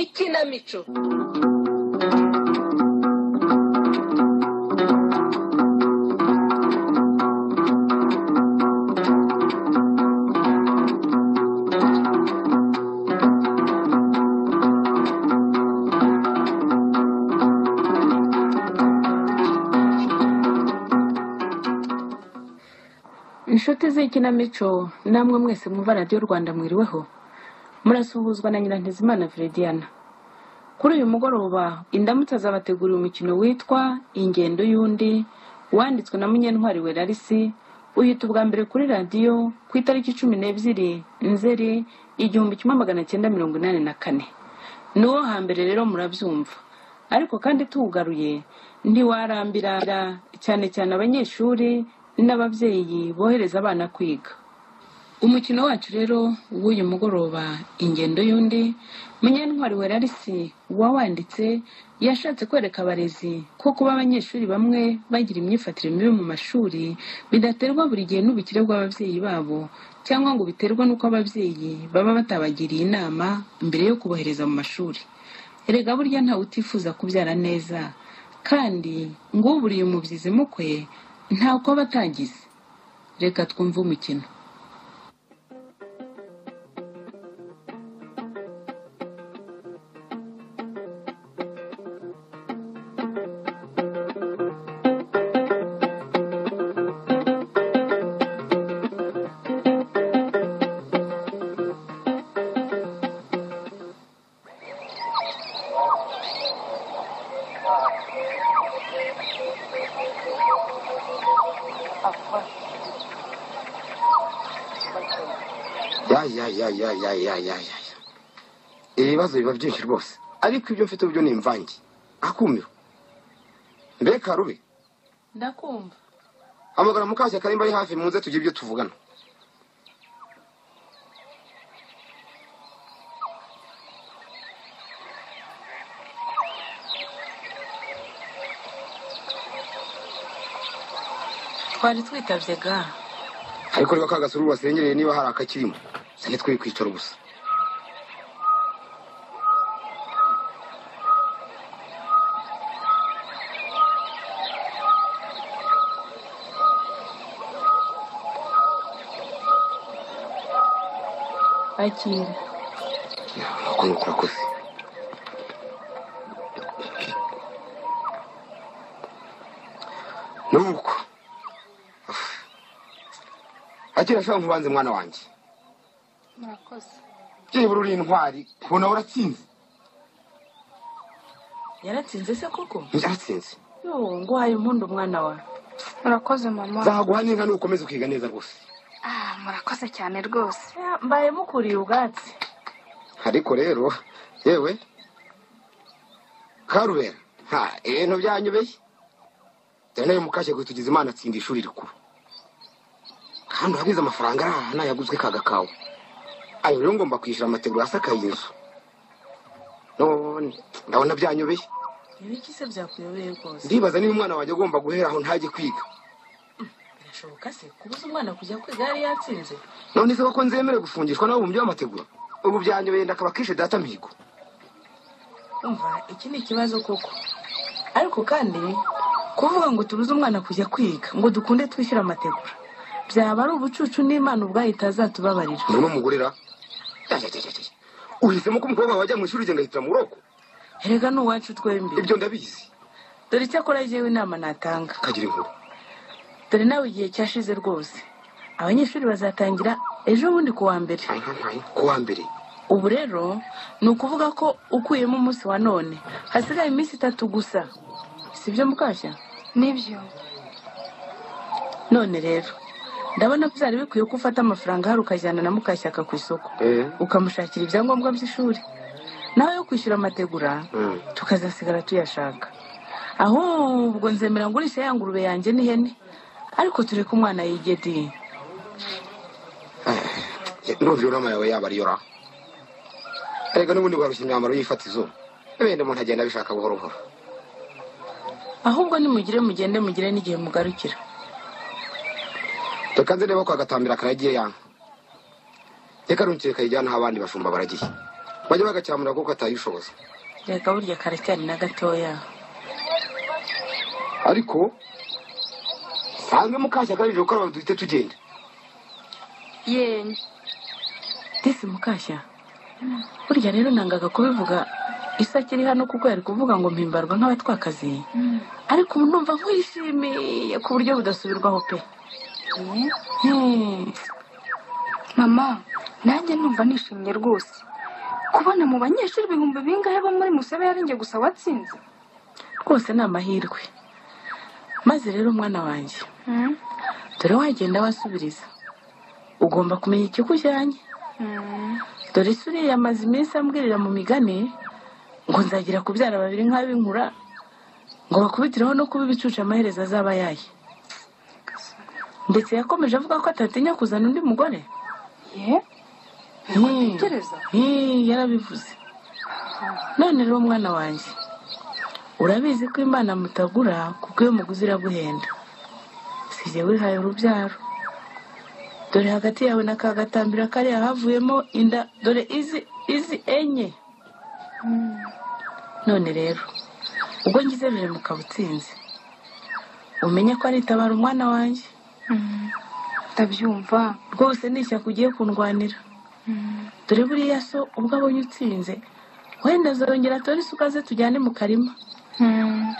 Ikinamico. Inshuti z'ikinamico namwe mwese mwumva Radiyo Rwanda mwiriweho, murasuhuzwa na Nyirantezimana Verediana. Kuri uyu mugoroba Indamutsa azabategurira umukino witwa Ingendo y'undi, wanditswe na Munyentwari Welarisi, uhita ubwa mbere kuri radiyo ku itariki 12 Nzeri 1984. N'uwo hambere rero murabyumva, ariko kandi tuwugaruye ntiwarambira cyane cyane abanyeshuri n'ababyeyi bohereza abana kwiga. Umukino wacu rero w'uyu mugoroba Ingendo y'undi, Munyentwari Welarisi wawanditse yashatse kwereka abarezi ko kuba abanyeshuri bamwe bagira imyifatire mibi mu mashuri bidaterwa buri gihe n'ubukire bw'ababyeyi babo, cyangwa ngo biterwe n'uko ababyeyi baba batabagiriye inama mbere yo kubohereza mu mashuri. Erega burya ntawe utifuza kubyara neza, kandi ngo uburiye umubyizi mukwe ntako aba atagize. Reka twumve umukino. Ya ya ya ya ya ya ya ya. Ibibazo biba byinshi rwose, ariko ibyo mfite byo ni imvange. Akumiro. Mbega Rube, Ndakumva. hamagara Mukashyaka nimba ari hafi muze tugire ibyo tuvugana. Twari twitabye ga. Ariko reka ka gasururu wasengereye niba hari akakirimo. Sane twe kwicara ubusa. Akira. Nuko nuko urakoze. Nuko. Akira shaka nkubanze mwana wanjye. Murakoze. Byibura uri intwari, kubona uratsinze. Yaratsinze se koko? Yaratsinze. Yo, nguhaye impundu mwana wa. Murakoze mama. Nzaguha n'inka nukomeza ukiga neza rwose. Ah, murakoze cyane rwose. Mbaye mukuriye ubwatsi. Ariko rero yewe Karubera, ha ibintu byanyubeye. Dore nawe Mukashyaka tugize Imana atsinda ishuri rikuru. Kandi urabizi amafaranga ari aha nayaguzwe kagakawa. Ayo rero ngomba kwishyura amategura asakaye inzu. None ndabona byanyobeye. Ibiki se byakuyobeye rwose? Ndibaza niba umwana wanjye agomba guhera aho ntajye kwiga. Birashoboka se kubuza umwana kujya kwiga yari yatsinze? None se ko nzemere gufungishwa n'ababumbyi b'amategura? Ubu byanyobeye ndakaba kishe data Mihigo. Umva, iki ni ikibazo koko. Ariko kandi kuvuga ngo tubuze umwana kujya kwiga ngo dukunde twishyura amategura, byaba ari ubucucu n'Imana ubwayo itazatubabarira. None umugorera uhisemo ko umukobwa wawe ajya mu ishuri ngahitira mu roko? Erega ni uwacu twembi. Ibyo ndabizi. Dore icyakora jyewe inama natanga. Kagira inkuru. Dore nawe igihe cyashize rwose. Abanyeshuri bazatangira ejo bundi ku wa mbere. Ku wa mbere. Ubu rero ni ukuvuga ko ukuyemo umunsi wa none hasigaye iminsi 3 gusa. Sibyo Mukashya? Nibyo. None rero ndabona byari bikwiye ko ufata amafaranga hari ukajyana na Mukashyaka ku isoko, ukamushakira ibyangombwa by'ishuri, nawe yo kwishyura amategura tukazasigara tuyashaka. Ahubwo nzemera ngurisha ya ngurube yanjye n'ihene, ariko tureke umwana yige di. Ndumva iyo nama yawe yaba ariyo ra. Erega n'ubundi bwarushya imyambaro y'ifatizo, wenda umuntu agenda abishaka buhoro buhoro. Ahubwo nimugire mugende mugire n'igihe mugarukira. Reka nze niba kwa Gatambira karagiye yanka. Reka runkire kayijyana aho abandi bashumba baragiye. Bajye bagacyamura kuko atayishoboza. Reka burya karacyari na gatoya. Ariko sange Mukashyaka arije gukaraba duhite tugenda. Ye. Disi Mukashya, burya rero nangaga kubivuga isa akiri hano kuko yari kuvuga ngo mpimbarwa nk'abatwakazi. Ariko ubu ndumva nkwishimiye ku buryo budasubirwaho pe. Mama, nanjye ndumva nishimye rwose. Kubona mu banyeshuri ibihumbi bingahe bo muri Musebe yarinjye gusa watsinze. Rwose ni amahirwe. Maze rero mwana wanjye, dore wagenda wasubiriza. Ugomba kumenya ikikujyanye. Dore isuri yamaze iminsi ambwirira mu migani ngo nzagira kubyara babiri nk'ab'inkura, ngo bakubitireho no kuba ibicucu amaherezo azaba yaye. Ndetse yakomeje avuga ko atatinya kuzana undi mugore. Ye? Ntekereza. Yarabivuze. None rero mwana wanjye, urabizi ko Imana mutagura kuko iyo muguzi iraguhenda. Sijye wihaye urubyaro. Dore hagati yawe na kagatambira kariya havuyemo inda, dore izi enye. None rero ubwo ngize rure mukabutsinze, umenye ko aritabara umwana wanjye. Ndabyumva rwose, ni ishyaka ugiye kundwanira. Dore buriya so ubwo abonye utsinze, wenda azongera atore isuka ze tujyane mu karima.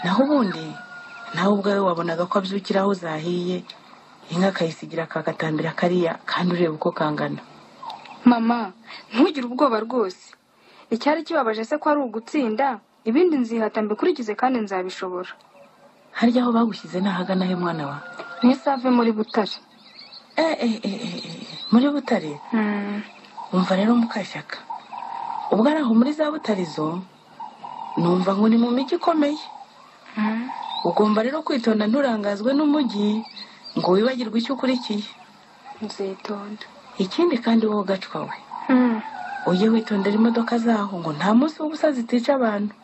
Naho ubundi nawe ubwawe wabonaga ko abyukira aho zahiye, inka akayisigira akagatambira kariya, kandi ureba uko kangana. Mama, ntugire ubwoba rwose. Icyari kibabaje se ko ari ugutsinda, ibindi nzihata mbikurikize kandi nzabishobora. Harya aho bagushyize nahagana he mwana wa? Ni Save muri Butare. Muri Butare? Umva rero Mukashyaka, ubwo ari aho muri za Butarizo, numva ngo ni mu mijyi ikomeye. Ugomba rero kwitonda nturangazwe n'umujyi ngo wibagirwe icyo ukurikiye. Nzitonda. Ikindi kandi wowe gacwa we, ujye witondera imodoka zaho ngo nta munsi w'ubusa zitica abantu.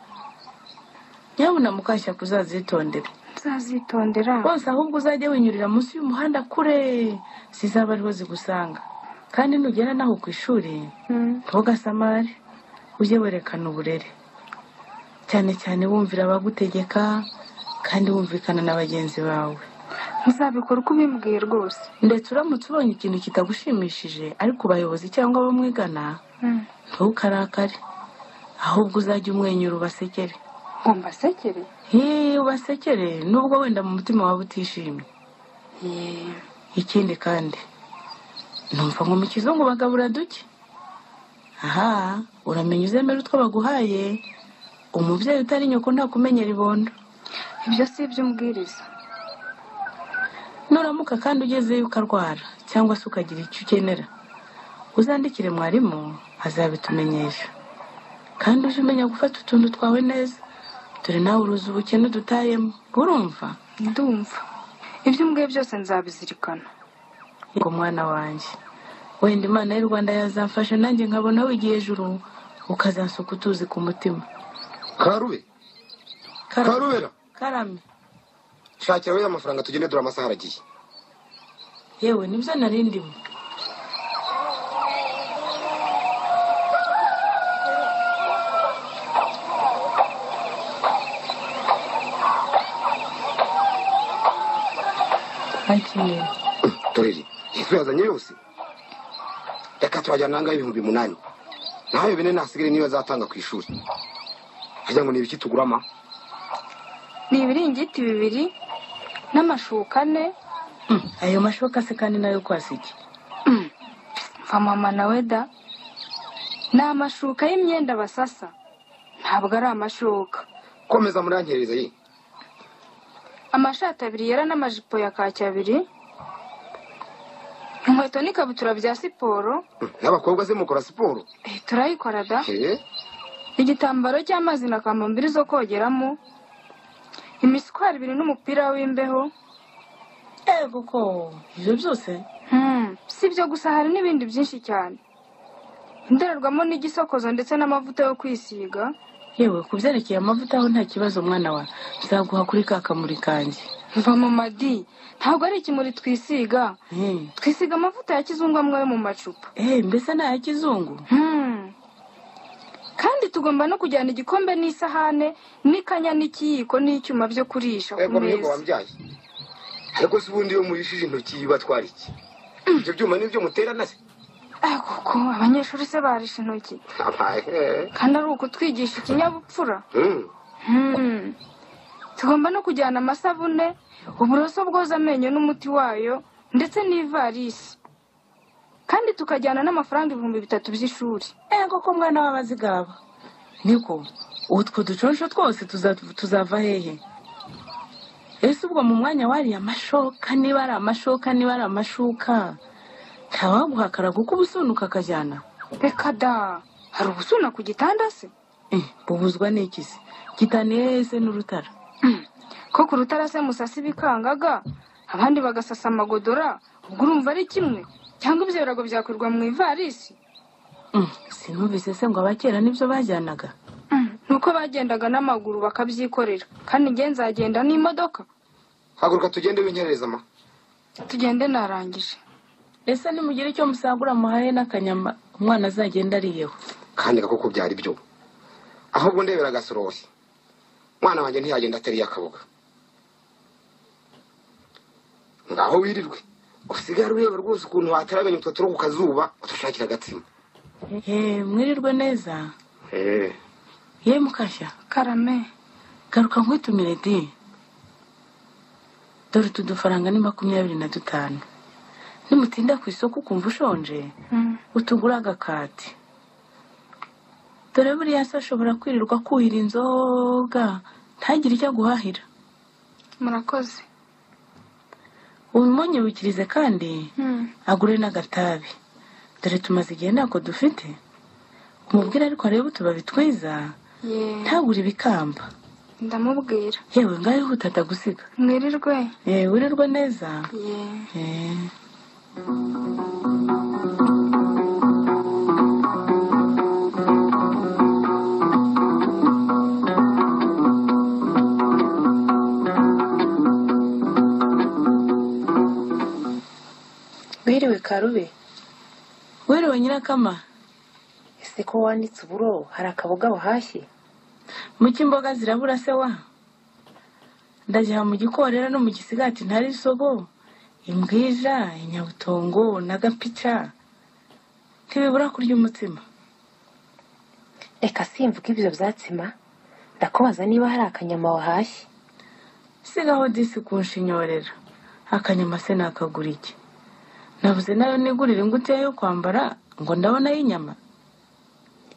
Nyabuna Mukashyaka uzazitondere. Nzazitondera. Bose ahubwo uzajye winyurira munsi y'umuhanda kure, zizaba ariho zigusanga. Kandi nugera naho ku ishuri, ntugasamare, ujye werekana uburere. Cyane cyane wumvira abagutegeka kandi wumvikana na bagenzi bawe. Nzabikora uko ubimbwiye rwose. Ndetse uramutse ubonye ikintu kitagushimishije ariko abayobozi cyangwa abo mwigana, ntukarakare, ahubwo uzajye umwenyura ubasekere. Ngo mbasekere? Ubasekere nubwo wenda mu mutima wawe utishimye. Ikindi kandi numva ngo mu kizungu bagabura duke. Aha, uramenya uzemera utwo baguhaye. Umubyeyi utari nyoko ntakumenyera ibondo. Ibyo si ibyo umbwiriza. Nuramuka kandi ugezeyo ukarwara cyangwa se ukagira icyo ukenera, uzandikire mwarimu azabitumenyesha. Kandi uje umenya gufata utuntu twawe neza, dore nawe uruzi ubukene dutayemo. Urumva? Ndumva. Ibyo umbwiye byose nzabizirikana. Ngo mwana wanjye, wenda Imana y'u Rwanda yazamfasha nanjye nkabona wigiye ejuru, ukazansuka utuzi ku mutima. Karube. Karubera. Karame. Shakira we amafaranga tugende, dore amasaha aragiye. Yewe nibyo nari ndimo. Akira. Toreri, Yesu yazanye yose. Reka turajyana nangahe 8,000. Nawe bine nasigire niyo azatanga ku ishuri. Ajya ngo ni ibiki tugurama? Ni ibiringiti 2 n'amashuka 4. Ayo mashuka se kandi nayo kwasiki? Mva mama nawe da. Ni amashuka y'imyenda basasa, ntabwo ari amashuka. Komeza murankereza ye. Amashati 2 yera n'amajipo ya kaki 2. Inkweto n'ikabutura bya siporo. N'abakobwa se mukora siporo? Turayikora da. Igitambaro cy'amazi na kambambiri zo kogeramo, imiswari 2 n'umupira w'imbeho. Ego ko ibyo byose? Si ibyo gusa, hari n'ibindi byinshi cyane. Indorerwamo n'igisokozo ndetse n'amavuta yo kwisiga. Yewe kubyerekeye amavuta aho nta kibazo mwana wa, nzaguha kuri ka kamuri kanjye. Mva mu madi, ntabwo ari ikimuri twisiga. Twisiga amavuta ya kizungu amwe yo mu macupa. Mbese ni aya kizungu? Kandi tugomba no kujyana igikombe n'isahane n'ikanya n'ikiyiko n'icyuma byo kurisha ku Ego mihigo meza. wambyaye. Ariko se ubundi iyo murishije intoki batwara iki? Ibyo byuma nibyo muterana se? Koko abanyeshuri se barisha intoki? Abaye. Kandi ari ukutwigisha ikinyabupfura. Tugomba no kujyana amasabune, uburoso bwoza amenyo n'umuti wayo, ndetse n'ivarisi. Kandi tukajyana n'amafaranga 3000 by'ishuri. Koko mwana w'abazigaba. Niko utwo duconsho twose tuzava hehe? Ese ubwo mu mwanya wariye amashoka, niba ari amashoka, niba ari amashuka, ntawaguhakara kuko ubusunuka akajyana? Reka da, hari ubusuna ku gitanda se? Bubuzwa n'iki se? Gitaniye se n'urutara? Ko ku rutara se musasa ibikangaga, abandi bagasasa amagodora, ubwo urumva ari kimwe? Cyangwa ibyo birago byakorwa mu ivarisi? Sinumvise se ngo abakera nibyo bajyanaga? Nuko bagendaga n'amaguru bakabyikorera, kandi njye nzagenda n'imodoka. Haguruka tugende winkerereza ma. Tugende narangije. Ese nimugire icyo musagura muhahe n'akanyama umwana azagenda ariyeho. Kandi koko byari byo. Ahubwo ndebera agasorohe. Mwana wanjye ntiyagenda atariye akaboga. Ngaho wirirwe. Usigara ureba rwose ukuntu watarabenya utwo turo ku kazuba udushakira agatsima. Mwirirwe neza. Ye Mukashya. Karame. Garuka nkwitumire di. Dore utu dufaranga ni 25. Nimutinda ku isoko ukumva ushonje, utugura agakati. Dore buriya se ashobora kwirirwa kuhira inzoga ntagire icyo aguhahira. Murakoze. Ubimunyibukirize kandi agure n'agatabi. Dore tumaze igihe ntako dufite. Umubwire ariko arebe utubabi twiza, ntagure ibikamba. Ndamubwira. Yewe ngaho ihute atagusiga. Mwirirwe. Wirirwe neza. Wiriwe Karube. Wiriwe Nyirakama. Ese ko wanitse uburo hari akaboga wahashye? Muki imboga zirabura se wa? Ndajya mu gikorera no mu gisigati ntari isogo, imbwija, inyabutongo n'agapica. Ntibibura kurya umutsima. Reka simvuga ibyo byatsima, ndakubaza niba hari akanyama wahashye. Sigaho disi kunshinyorera. Akanyama se nakagura iki? Nabuze nayo nigurira ingutiya yo kwambara ngo ndabona y'inyama.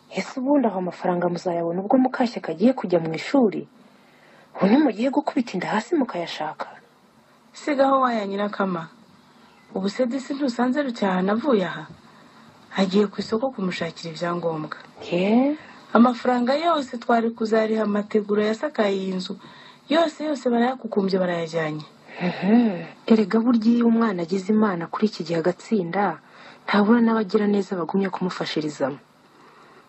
Ese ubundi aho amafaranga muzayabona ubwo Mukashya kagiye kujya mu ishuri? Ubu ntimugiye gukubita inda hasi mukayashaka? Sigaho waya Nyirakama. Ubu se disi ntusanze Rucyahana avuye aha? Agiye ku isoko kumushakira ibyangombwa. Amafaranga yose twari kuzariha amategura yasakaye iyi nzu yose yose barayakukumbye barayajyanye. Erega burya iyo umwana agize Imana kuri iki gihe agatsinda, ntabura n'abagira neza bagumye kumufashirizamo.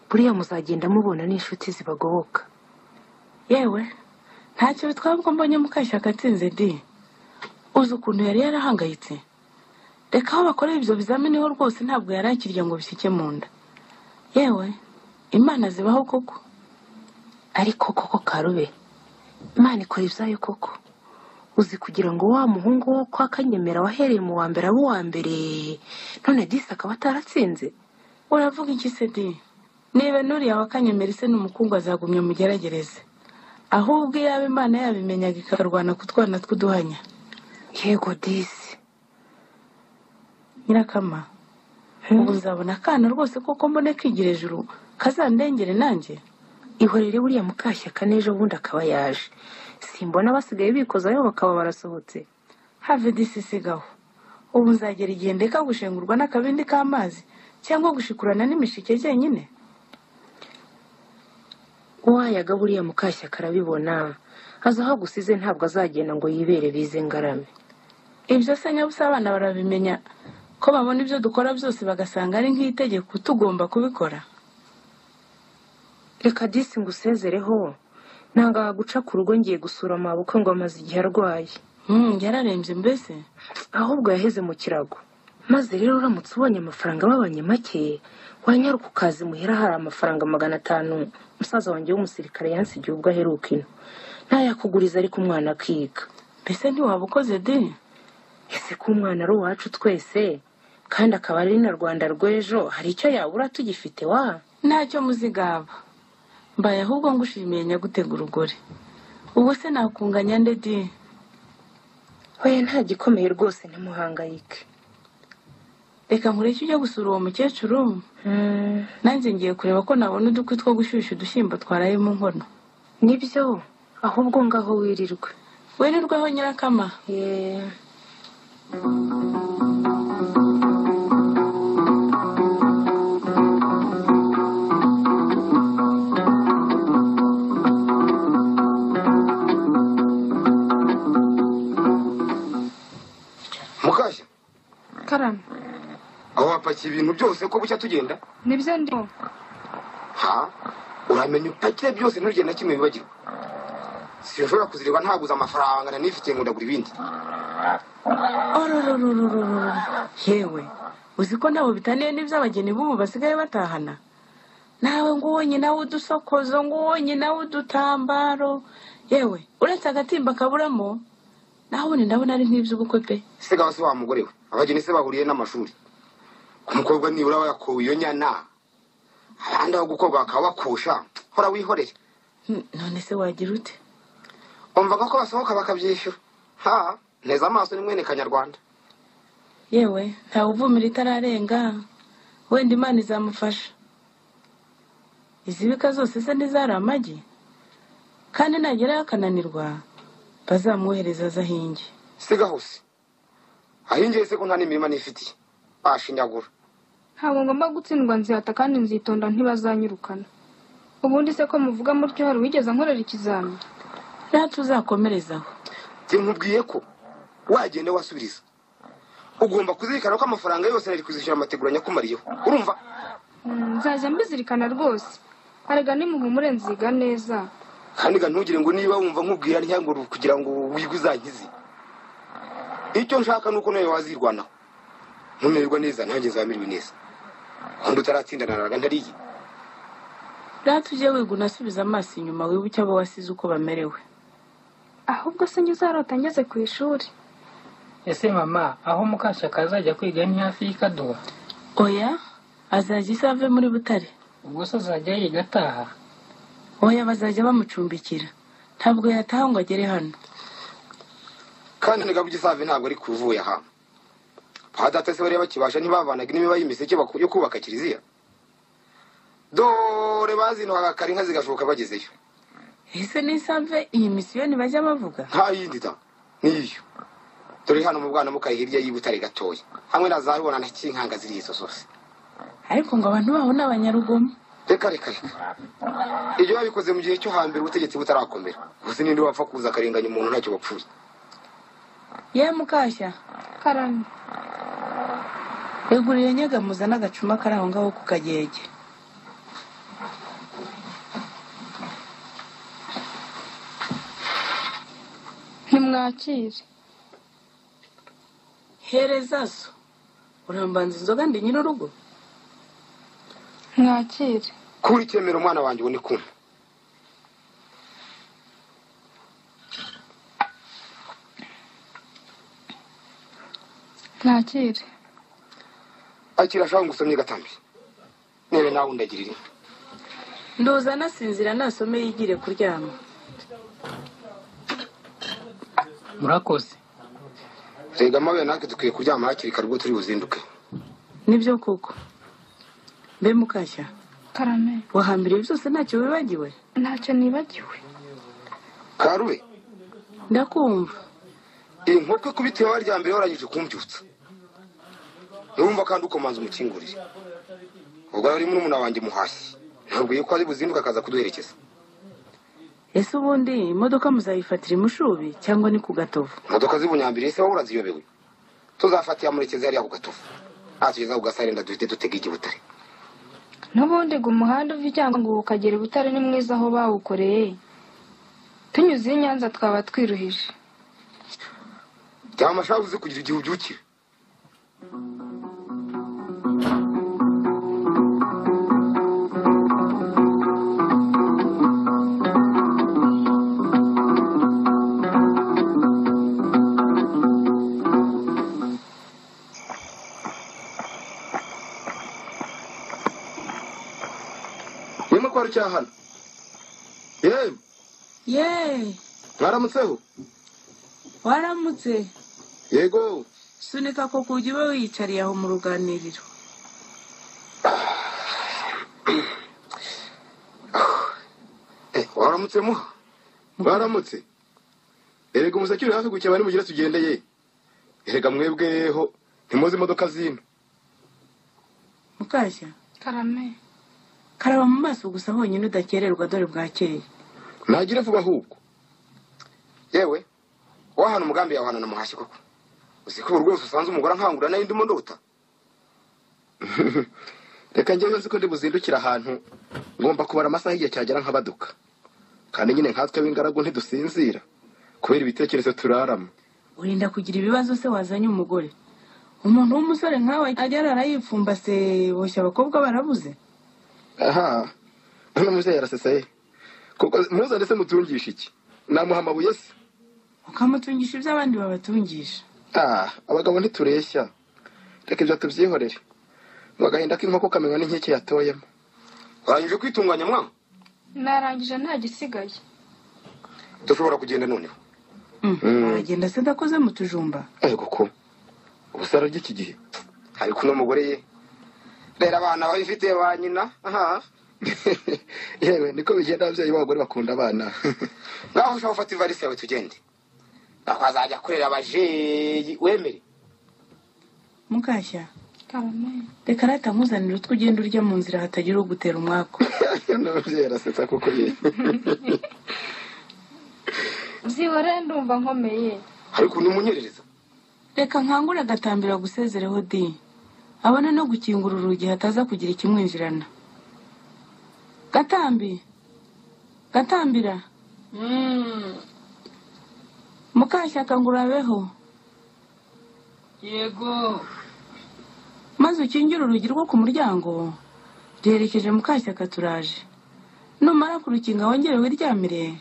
Buriya muzagenda mubona n'inshuti zibagoboka. Yewe ntacyo bitwaye ubwo mbonye Mukashya agatsinze di. Uzi ukuntu yari yarahangayitse. Reka aho bakorera ibyo bizamini ho rwose ntabwo yari akirya ngo bishyike mu nda. Yewe Imana zibaho koko. Ariko koko Karube, Imana ikora ibyayo koko. Uzi kugira ngo wa muhungu wo kwa Kanyemera wahereye mu wa mbere abo wa mbere, none disi akaba ataratsinze? Uravuga iki se di? Niba nuriya wa Kanyemera se n'umukungu azagumya mugeragereze. Ahubwo iyaba Imana yabimenyaga ikarwana ku twana tw'uduhanya. Yego disi. Nyirakama, ubu nzabona akana rwose koko mbone kigira ejuru kazandengere nanjye. Ihorere buriya Mukashyaka n'ejo bundi akaba yaje. Simbona basigaye bikozayo bakaba barasohotse. Have disi sigaho. Ubu nzagera igihe ndeka gushengurwa n'akabindi k'amazi cyangwa gushikurana n'imishike jyenyine. Wayaga buriya Mukashyaka arabibona. Aza aho agusize ntabwo azagenda ngo yibere bize ngarame. Ibyo se nyabusa abana barabimenya ko babona ibyo dukora byose bagasanga ari nk'itegeko tugomba kubikora. Reka disi ngusezereho. Nanga guca ku rugo ngiye gusura mabukwe ngo amaze igihe arwaye. Yararembye mbese? Ahubwo yaheze mu kirago. Maze rero uramutse ubonye amafaranga babanye make, wanyaruka ukaza imuhira hari amafaranga 500 musaza wanjye w'umusirikare yansigiye ubwo aheruka ino. Ntayakuguriza ariko umwana akiga. Mbese ntiwaba ukoze de? Ese ko umwana ari uwacu twese kandi akaba ari na Rwanda rw'ejo, hari icyo yabura tugifite wa? Ntacyo muzigaba. Mbaye ahubwo ngushimiye nyagutega urugore. Ubwo se nakunganya nde di? Oya nta gikomeye rwose, ntimuhangayike. Reka nkureke ujya gusura uwo mukecuru. Nanjye ngiye kureba ko nabona udukwi two gushyushya udushyimbo twaraye mu nkono. Nibyo, ahubwo ngaho wirirwe. Wirirweho nyirakama. Mukashya. Karame. Aho wapakiye ibintu byose ko bucya tugenda? Nibyo ndimo. Ha? Uramenya upakire byose ntugende na kimwe wibagirwa. Sinshobora kuzirirwa ntaguza amafaranga nanifitiye ngo ndagura ibindi. Ororororororo. Yewe, uzi ko nabo bitaniye n'iby'abageni b'ubu basigaye batahana? Nawe ngo uwo nyina w'udusokozo, ngo uwo nyina w'udutambaro. Yewe, uretse agatimba kaburamo, naho ubundi ndabona ari nk'iby'ubukwe pe. Sigaho se wa mugore we, abageni se bahuriye n'amashuri. Ku mukobwa nibura wayakowe iyo nyana, abandi aho gukobwa bakaba bakosha, hora wihorere. None se wagira ute? Umvaga ko basohoka bakabyishyura. Ha, neza amaso ni mwene Kanyarwanda. Yewe, ntawe uvumira itararenga, wenda Imana izamufasha. Izibika zose se ntizari amagi? Kandi nagerayo akananirwa, bazamwohereza azahinge. Sigaho se. Ahingiye se ko nta n'imirima nifitiye. Bashinyagura. Ntabwo ngomba gutsindwa, nzihata kandi nzitonda ntibazanyirukana. Ubundi se ko muvuga mutyo hari uwigeze ankorera ikizami? Natwe uzakomerezaho. Njye nkubwiye ko wagenda wasubiriza. Ugomba kuzirikana ko amafaranga yose nari kuzishyura amategura nyakumariyeho. Urumva? Nzajya mbizirikana rwose. Arega nimuhumure nziga neza. Kandi ga ntugire ngo niba wumva nkubwira ntyango kugira ngo wige uzankize. Icyo nshaka nuko nawe wazirwanaho. Ntumererwa neza nanjye nzamererwa neza. Kandi utaratsinda naraga ntariye. Rata ujye wiga unasubiza amaso inyuma wibuke abo wasize uko bamerewe. Ahubwo se njye uzarota ngeze ku ishuri. Ese mama, aho Mukashyaka azajya kwiga ni hafi y'Ikaduha? Oya, azajya isave muri Butare. Ubwo se azajya yiga ataha? Oya, bazajya bamucumbikira. Ntabwo yataha ngo agere hano. Kandi nigaba igisave ntabwo ari kuvuye aha. Ba data se bari bakibasha ntibavanaga n'imiba y'imiseke yo kubaka kiliziya. Dore bazinuhaga kare inka zigashoka bagezeyo. Ese n'isave iyi misiyoni bajya bavuga? Nta yindi da, niyo. Dore hano mu bwana mukaye hirya y'Ibutare gatoya. Hamwe na za Rubona na Kinkanga ziri izo zose. Ariko ngo abantu baho n'abanyarugomo. Reka reka reka. Ibyo babikoze mu gihe cyo hambere ubutegetsi butarakomera. Gusa ninde wapfa kuza akarenganya umuntu ntacyo bapfuye. Ye Mukashya. Karame. Eguriye nyegamuza n'agacuma kari aho ngaho ku kagege. Ntimwakire. Hereza so. Urambanza inzoga ndi nyir'urugo? Mwakire. Kuri cyemera umwana wanjye ubone kumva. Mwakire. Akira ashaka ngusomye gatambi. Nere nawe ndagirira. Ndoza nasinzira nasome yigire kuryama. Murakoze. Rega mawe natwe dukwiye kuryama hakiri kare ubwo turi buzinduke. Nibyo koko. Mbe Mukashya. Karame. Wahambiriye byose ntacyo wibagiwe? Ntacyo nibagiwe. Karube. Ndakumva. Inkoko ikubitiye warya mbere warangije kumbyutsa. Urumva kandi ukomanza umukingurire. Ubwo ari murumuna wanjye Muhashyi. Ntabwo ko ari buzinduka akaza kuduherekeza. Ese ubundi imodoka muzayifatira imushubi cyangwa ni ku Gatovu? Imodoka z'ibunyambiri se wowe uraziyobewe? Tuzafatira Murekezi hariya ku Gatovu. Natugeza ku Gasare duhite dutega ijya Butare. N'ubundi ngo umuhanda uva i Cyangugu ukagera i Butare ni mwiza aho bawukoreye. Tunyuze i Nyanza twaba twiruhije. Byaba amashavu uzi kugira igihe ubyukira. no kwa Rucyahana. Yewe. Ye. Mwaramutseho? Waramutse. Yego. Sunika ko kujya ube wiyicariye aho mu ruganiriro. Waramutse muha? Waramutse. Erega umuseke uri hafi gukeba nimugire tugendeye. Erega mwebweho ntimuzi imodoka zino. Mukashya. Karame. Karaba mu maso gusa honyine udakererwa dore bwakeye. Nagire vuba ahubwo. Yewe, wahana umugambi yawahana na Muhashyi koko. Uzi ko rwose usanze umugore ankangura nayo ndimo ndota. Reka njyewe nzi ko ndi buzindukira ahantu ngomba kubara amasaha igihe cyagera nkabaduka. Kandi nyine nkatwe b'ingaragu ntidusinzira kubera ibitekerezo turarama. Urinda kugira ibibazo se wazanye umugore. Umuntu w'umusore nkawe ajya arayipfumbase boshya abakobwa barabuze. Aha, none muvyeyi yaraseseye. Kuko muza ndetse mutungisha iki? Namuha amabuye se? Ukamutungisha ibyo abandi babatungisha. Ah, abagabo ntitureshya. Reka ibyo tubyihorere. Ngo agahinda k'inkoko kamenywa n'inkeke yatoyemo. Warangije kwitunganya mwa? Narangije nta gisigaye. Dushobora kugenda noneho. Aragenda se ndakoze mu tujumba. Ego ko. Ubusara ry'iki gihe. Ariko uno mugore ye. Rera abana babifite ba nyina. Aha. Yewe niko bigenda ababyeyi b'abagore bakunda abana. Ngaho ushaka gufata ivarisi yawe tugende. Aho azajya kurera abajeyi wemere. Mukashya. Karame. Reka rata nkuzanira utwo ugenda urya mu nzira hatagira ugutera umwaku. N'ababyeyi arasetsa koko ye. Byihorere ndumva nkomeye. Ariko numunyerereza. Reka nkangure agatambira gusezereho di. Abone no gukingura urugi hataza kugira ikimwinjirana. Gatambi. Gatambira. Mukashyaka ngo urabeho. Yego. Maze ukingire urugi rwo ku muryango. Ryerekeje Mukashyaka turaje. Numara kurukinga wongere wiryamire.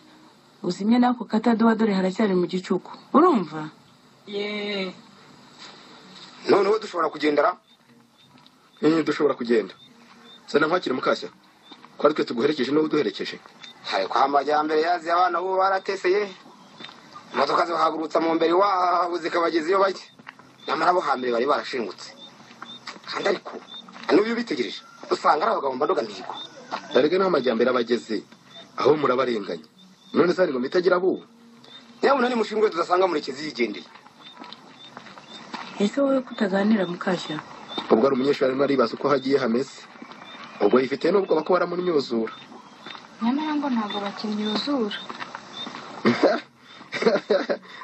Uzimye nako katadowa dore haracyari mu gicuku. Urumva? Ye. Noneho dushobora kugendera? Dushobora kugenda. Sana nkwakire Mukashya. Ko ari twe tuguherekeje n'uwo uduherekeje. Ariko amajyambere yazi abana bo barateseye. Imodoka zibahagurutsa mu mbere wabo zikabageza iyo bajya. Nyamara bo hambere bari barashingutse. Kandi ariko n'ubu bitegereje usanga ari abagabo mbandoga mihigo. Erega n'amajyambere abageze aho murabarenganya. None se ngo mitagira abo. Nyabuna ni mushingwe tudasanga Murekezi yigendeye. Ese wowe kutaganira Mukashya? Ubwo ari umunyeshuri arimo aribaza uko hagiye hameze. Ubwo yifite n'ubwoba ko baramunyuzura. Nyamara ngo ntabwo bakimyuzura.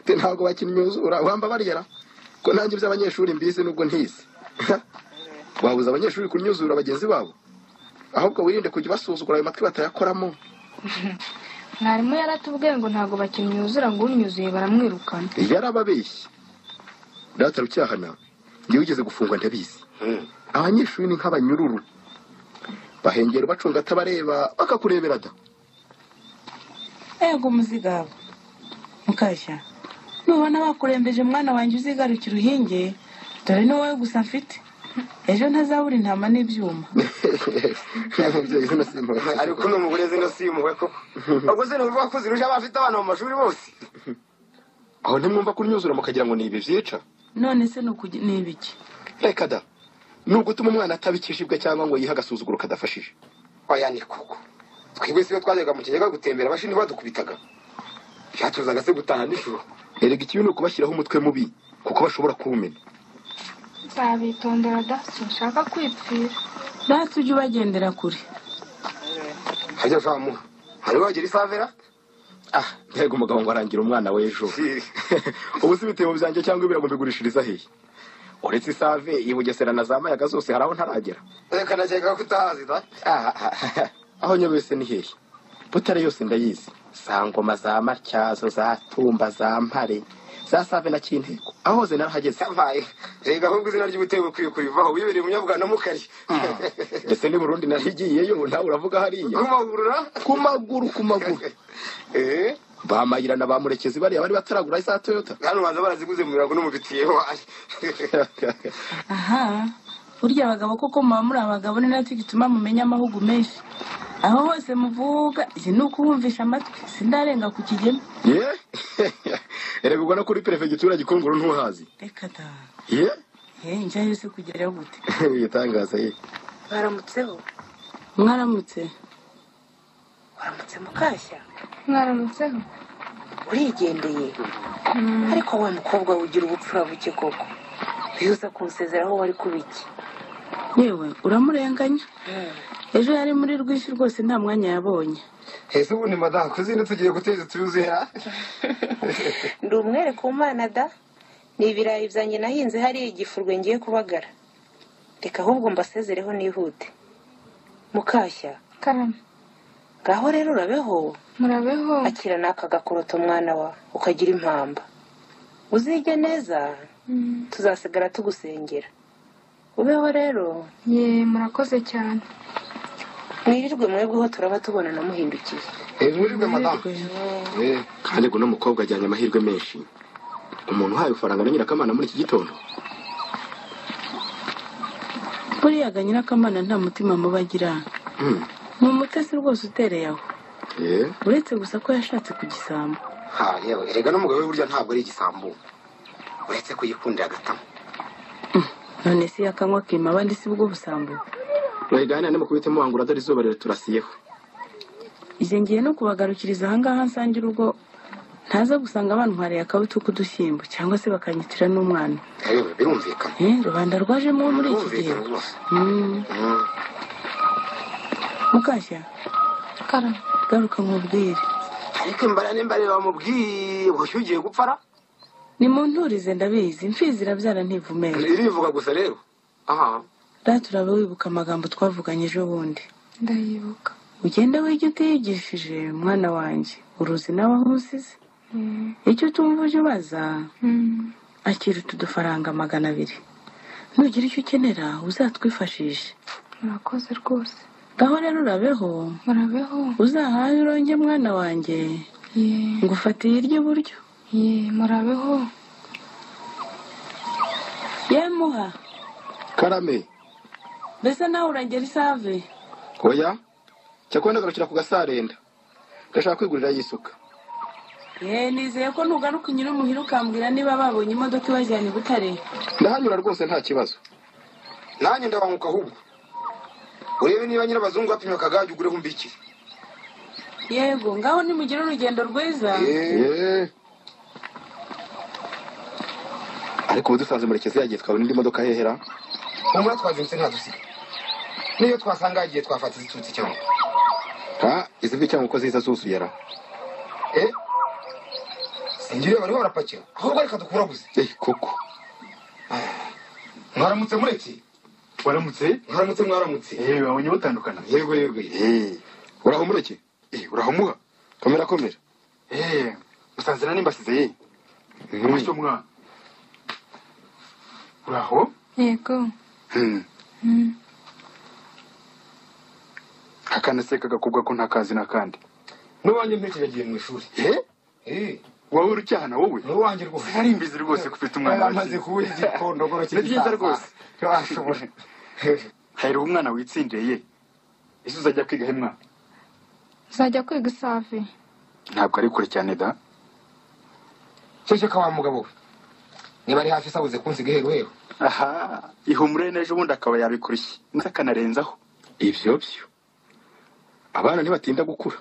Te ntabwo bakimyuzura wamba bariyera. Ko nanjye by'abanyeshuri mbizi nubwo ntize. Wabuza abanyeshuri kunyuzura bagenzi babo. Ahubwo wirinde kujya basuzugura ayo matwi batayakoramo. Mwarimu yaratubwiye ngo ntabwo bakimyuzura ngo unyuzuye baramwirukana. Yarababeshye. Data Rucyahana, ngiye wigeze gufungwa ndabizi. Abanyeshuri ni nk'abanyururu. Bahengera bacunga atabareba bakakurebera da. Ego muzigabo. Mukashya. Nubona bakurembeje mwana wanjye uzigarukira uhinge, dore ni wowe gusa mfite. Ejo ntazabura intama n'ibyuma. Ariko no mugore zino simuwe koko. Ubwo se nuvuga ko zirusha abafite abana mu mashuri bose. Aho ntimwumva kunyuzura mukagira ngo ni ibi byica. None se ni ibiki? Reka da. Nubwo utuma umwana atabikishibwe cyangwa ngo yiha agasuzuguro kadafashije. Oya ni koko. Twebwe siyo twajyaga mu kigega gutembera abashini badukubitaga. Byatuzaga se gutaha nijoro. Erega ikibi ni ukubashyiraho umutwe mubi kuko bashobora kuwumena. Nzabitondera da, sinshaka kwipfira. Data ujye ubagendera kure. Hajya shamuha. Hari wagira isavera? Ah, mbega umugabo ngo arangira umwana w'ejo. Ubu si ibitebo byanjye cyangwa ibirago mbigurishiriza hehe? Uretse isave i Bugesera na za Mayaga zose hari aho ntaragera. Reka nakeka ko utahazi da. Aho nyobese ni hehe? Butare yose ndayizi. Za Ngoma za Matyazo za Tumba za Mpare za Save na Kinteko. Aho hose narahageze. Yabaye. Rega ahubwo izina ry'ubutebo ukwiye kurivaho wibereye umunyabwana mukari. Ndetse ni Burundi narigiyeyo nawe uravuga hariya. Kumagurura? Kumaguru kumaguru. Bamayirana ba Murekezi bariya bari bataragura za Toyota. Hano banza baraziguze mu birago no mu bitiye waje. Aha. Burya abagabo koko muba muri abagabo ni nacyo gituma mumenya amahugu menshi. Aho hose muvuga njye ni ukuwumvisha amatwi, sindarenga ku Kigeme. Ye erega ubwo no kuri perefegitura Gikongoro ntuhazi. Reka da. Ye Njyayo se kugerayo gute? Igitangaza ye. Mwaramutseho. Mwaramutse. Waramutse Mukashya. Mwaramutseho. Urigendeye. Ariko wa mukobwa ugira ubupfura buke koko. Iyo uza kunsezeraho wari kuba iki? Yewe uramurenganya. Ejo yari muri rwinshi rwose nta mwanya yabonye. Ese ubundi madamu kuzindutse ugiye guteza tuzuhera? Ndi umwere ku Mana da. Ni ibirayi byanjye nahinze hariya igifurwe ngiye kubagara. Reka ahubwo mbasezereho nihute. Mukashya. Karame. Ngaho rero urabeho. Murabeho. Akira n'aka gakoroto mwana wa ukagira impamba. Uzige neza. Tuzasigara tugusengera. Ubeho rero. Ye murakoze cyane. Mwirirwe mwebweho turaba tubona namuhindukiye. Mwirirwe madamu. Kandi ngo n'umukobwa ajyanye amahirwe menshi. Umuntu uhaye ifaranga na Nyirakamana muri iki gitondo. Buriya ga Nyirakamana nta mutima mubi agira. Ni umutesi rwose utereye aho. Uretse gusa ko yashatse ku gisambo. Ha yewe erega n'umugabo we burya ntabwo ari igisambo. Uretse kuyikundira agatama. None se yakanywa akima abandi si bwo busambo. Mwigana nimukubite muwangura dore izuba riturasiyeho. Ije ngiye no kubagarukiriza ahangaha nsangira urugo ntaza gusanga bantwariye akabuto k'udushyimbo cyangwa se bakanyitira n'umwana. Yewe birumvikana. Rubanda rwajemo muri iki gihe. Mukashya. Karame. Garuka nkubwire. Ariko imbara n'imbare bamubwiye ubushyu ugiye gupfara. Ni munturize ndabizi imfizi irabyara ntivumera. Irivuga gusa rero. Aha. Data urabe wibuka amagambo twavuganye ejo bundi. Ndayibuka. Ugende wige utiyigishije mwana wanjye. Uruzi nawe aho usize. Icyo utumva ujye ubaza. Akira utu dufaranga 200. Nugira icyo ukenera uzatwifashishe. Murakoze rwose. Ngaho rero urabeho. Murabeho. Uzahahe uronge mwana wanjye. Ngufatiye iry'iburyo. Ye murabeho. Yemuha. Karame. Mbese nawe uragera isave? Oya. Cyakora ndagarukira ku gasarenda. Ndashaka kwigurira yisuka. Nizeye ko nugaruka unyura umuhira ukambwira niba babonye imodoka ibajyana i Butare. Ndahanyura rwose nta kibazo. Nanjye ndabanguka ahubwo. Urebe niba nyirabazungu bapimye akagage ugureho umbikire. Yego ngaho nimugire urugendo rwiza. Ariko ubu dusanze Murekezi yagiye twabona indi modoka hehera. Humura twazindutse ntadusiga. Niyo twasanga yagiye twafata iziturutse cyangwa. Ha izivi cyangwa uko ziza zuzuye ra. Singiriye bariho barapakira. Ahubwo reka dukuraguze. Koko. Mwaramutse Mureki. Waramutse? Mwaramutse mwaramutse. Babonye batandukana. Yego yego. Uraho Mureki? Uraho muha. Komera komera. Musanze nani mbasize ye? Amashyo mwa. Uraho? Yego. Akanaseka gakobwa ko ntakazi nakandi. N'uwanjye mpeke yagiye mu ishuri. Wowe urucyahana wowe? N'uwanjye rwose. Nari mbizi rwose ko ufite umwana. Amaze kuba igikondogoro Ni byiza rwose. Washobora. Hahirwa umwana witsindiye. Ese uzajya kwiga he mwana? Nzajya kwiga isave. Ntabwo ari kure cyane da. Ceceka wa mugabo we. Niba ari hafi sabuze kunsiga iheru heru. Aha, ihumure n'ejo bundi akaba yabikurushye. Ndetse akanarenzaho. Ibyo byo. Abana ntibatinda gukura.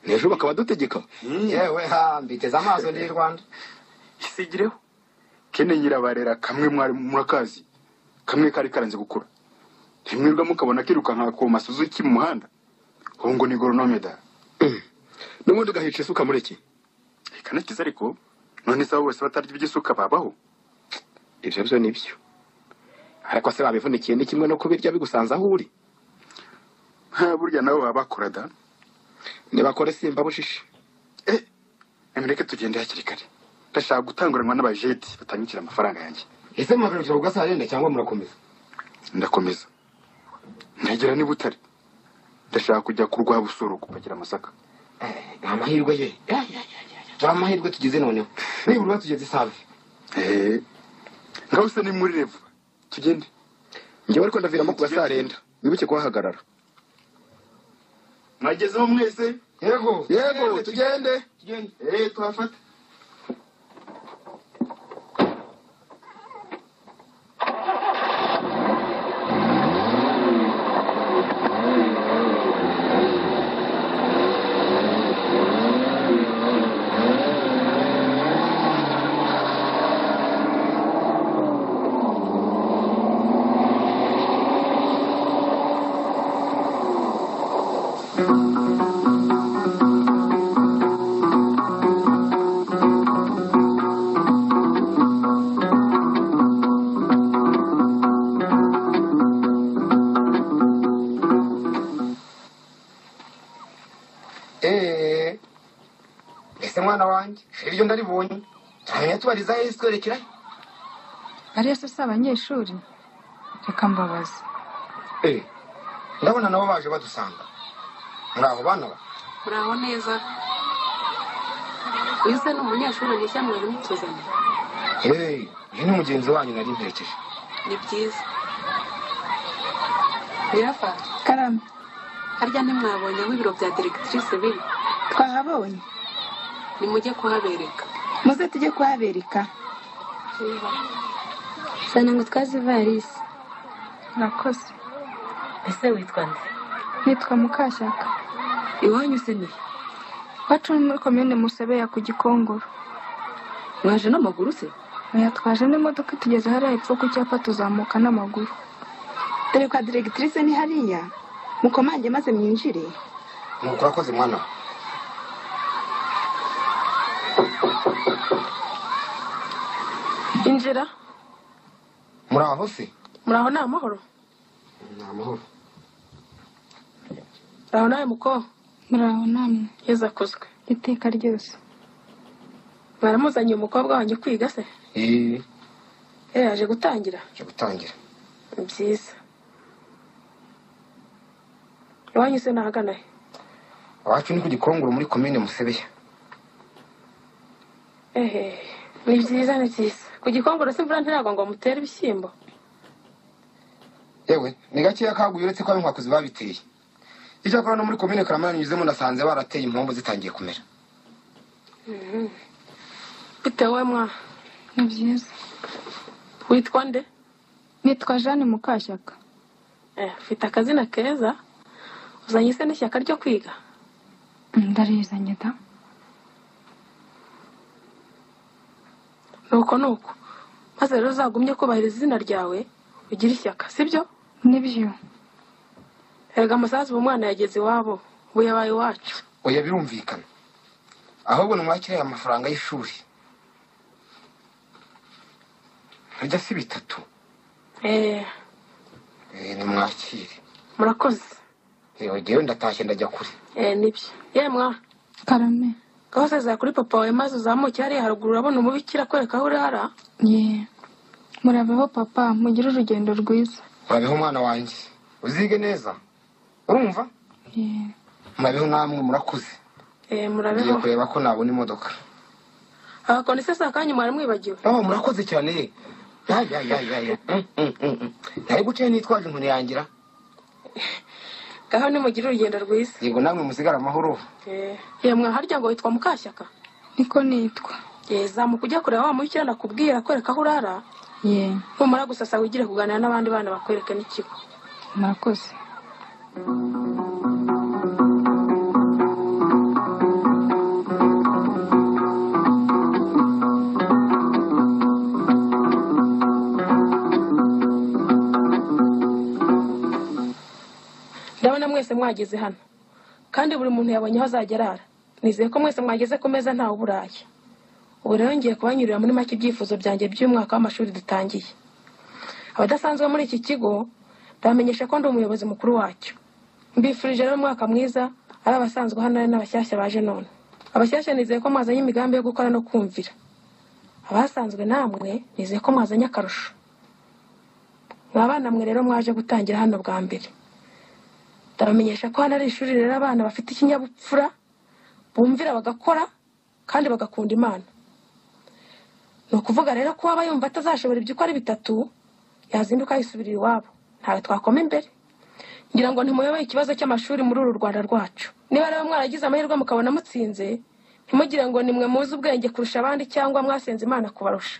N'ejo bakaba dutegeka. Yewe ha mbiteze amaso ndi Rwanda. Isigireho. Kene nyirabarera kamwe mwari murakazi. Kamwe kari karanze gukura. Ntimwirwa mukabona kirukanka ku masuzuki mu muhanda. Ubu ngo ni goronome da. N'ubundi gahica isuka Mureki. Kanakiza ariko none se bose batarya iby'isuka babaho. Ibyo byo nibyo. Ariko se babivunikiye ni kimwe no kubirya bigusanza aho uri. Burya nabo baba bakora da. Nibakore simba bushishe. Emereke tugende hakiri kare. Ndashaka gutanguranwa n'abajeti batanyikira amafaranga yanjye. Ese mwagarukira ku gasarenda cyangwa murakomeza? Ndakomeza. Ndagera ni Butare. Ndashaka kujya ku Rwabusoro kupakira amasaka. Amahirwe ye. Dore amahirwe tugize noneho. Nibura tugeze isave. Ngaho se ni muri revu. Tugende. Njyewe ariko ndaviramo ku gasarenda. Wibuke kuhahagarara. Mwagezeho mwese? Yego. Yego, tugende. Tugende. Tuhafate. Ese mwana wanjye iryo ndaribonye turamenya tubariza he twerekera ariyo se si abanyeshuri reka mbabaze. Ndabona nabo baje badusanga. Muraho bana ba? Muraho neza. Uyu se ni umunyeshuri mushya mwari mutuzanye? Uyu ni mugenzi wanyu nari mperekeje. Ni byiza. Birafa. Karame. Harya ntimwabonye aho ibiro bya directrice biri? Twahabonye. Nimujye kuhabereka. Muze tujye kuhabereka. Sana ngo twaze ivarisi. Murakoze. Ese witwa nde? Nitwa Mukashyaka. Iwanyu se ni? Iwacu ni muri komine Musebeya ku Gikongoro. Mwaje n'amaguru se? Oya, twaje n'imodoka tugeze hariya hepfo ku cyapa tuzamuka n'amaguru. Dore kwa directrice ni hariya. Mukomange maze mwinjire. Nuko urakoze mwana. Injira. Muraho se? Muraho ni amahoro? Ni amahoro. Muraho nawe muko? Muraho namwe. Yezu akuzwe. Iteka ryose. Baramuzanye umukobwa wanjye kwiga se? Yaje gutangira? Yaje gutangira. Ni byiza. Iwanyu se nahagana he? Iwacu ni ku Gikongoro muri komine Musebeya. Ni byiza ni byiza. Ku Gikongoro se imvura ntiragwa ngo mutere ibishyimbo? Yewe, ni gakeya kaguye uretse ko ab'inkwakuzi babiteye. Icyakora no muri komine Karamana nyuzemo nasanze barateye impombo zitangiye kumera. Bitewe mwa? Ni byiza. Witwa nde? Nitwa Jeanne Mukashyaka. Ufite akazina keza. Uzanye se n'ishyaka ryo kwiga? Ndarizanye da. Nuko nuko. Maze rero uzagumye kubahiriza izina ryawe ugire ishyaka, sibyo? Nibyo. Erega amasazi ubu umwana yageze iwabo, ubu yabaye iwacu. Oya birumvikana. Ahubwo nimwakire aya mafaranga y'ishuri. Harya si 3. Nimwakire. Murakoze. Yewe ndatashye ndajya kure. Nibyo. Yemwa. Karame. Gahose kuri papa wawe maze uzamuke hariya haruguru urabona umubikira kwereka aho urara. Murabeho papa, mugire urugendo rwiza. Murabeho mwana wanjye. Uzige neza. Urumva? Murabeho namwe murakuze. Murabeho. Ngiye kureba ko nabona imodoka. Abakoni se sakanyu mwari mwibagiwe? Murakoze cyane. Ya. Nari guciye nitwaje inkoni yangira. Gaho nimugire urugendo rwiza. Yego namwe musigara amahoro. Yemwe harya ngo witwa Mukashyaka? Niko nitwa. Zamuka ujya kureba wa mubikira nakubwira kwereka aho urara. Numara gusasa wigire kuganira n'abandi bana bakwereke n'ikigo. Murakoze. Ndabona mwese mwageze hano kandi buri muntu yabonye aho azajya arara. Nizeye ko mwese mwageze ku meza ntawe uburaye. Ubu rero ngiye kubanyurira muri make ibyifuzo byanjye by'umwaka w'amashuri dutangiye. Abadasanzwe muri iki kigo ndabamenyesha ko ndi umuyobozi mukuru wacyo. Mbifurije rero umwaka mwiza ari abasanzwe hano ari n'abashyashya baje none. Abashyashya nizeye ko mwazanye imigambi yo gukora no kumvira. Abasanzwe namwe nizeye ko mwazanye akarusho. Mwa bana mwe rero mwaje gutangira hano bwa mbere. Ndabamenyesha ko hano ari ishuri rero abana bafite ikinyabupfura, bumvira bagakora kandi bagakunda Imana. Ni ukuvuga rero ko waba yumva atazashobora ibyo uko ari 3 yazinduka yisubirira iwabo. Ntawe twakoma imbere. Ngira ngo ntimuyoboye ikibazo cy'amashuri muri uru Rwanda rwacu. Niba rero mwaragize amahirwe mukabona mutsinze, ntimugire ngo nimwe muzi ubwenge kurusha abandi cyangwa mwasenze Imana kubarusha.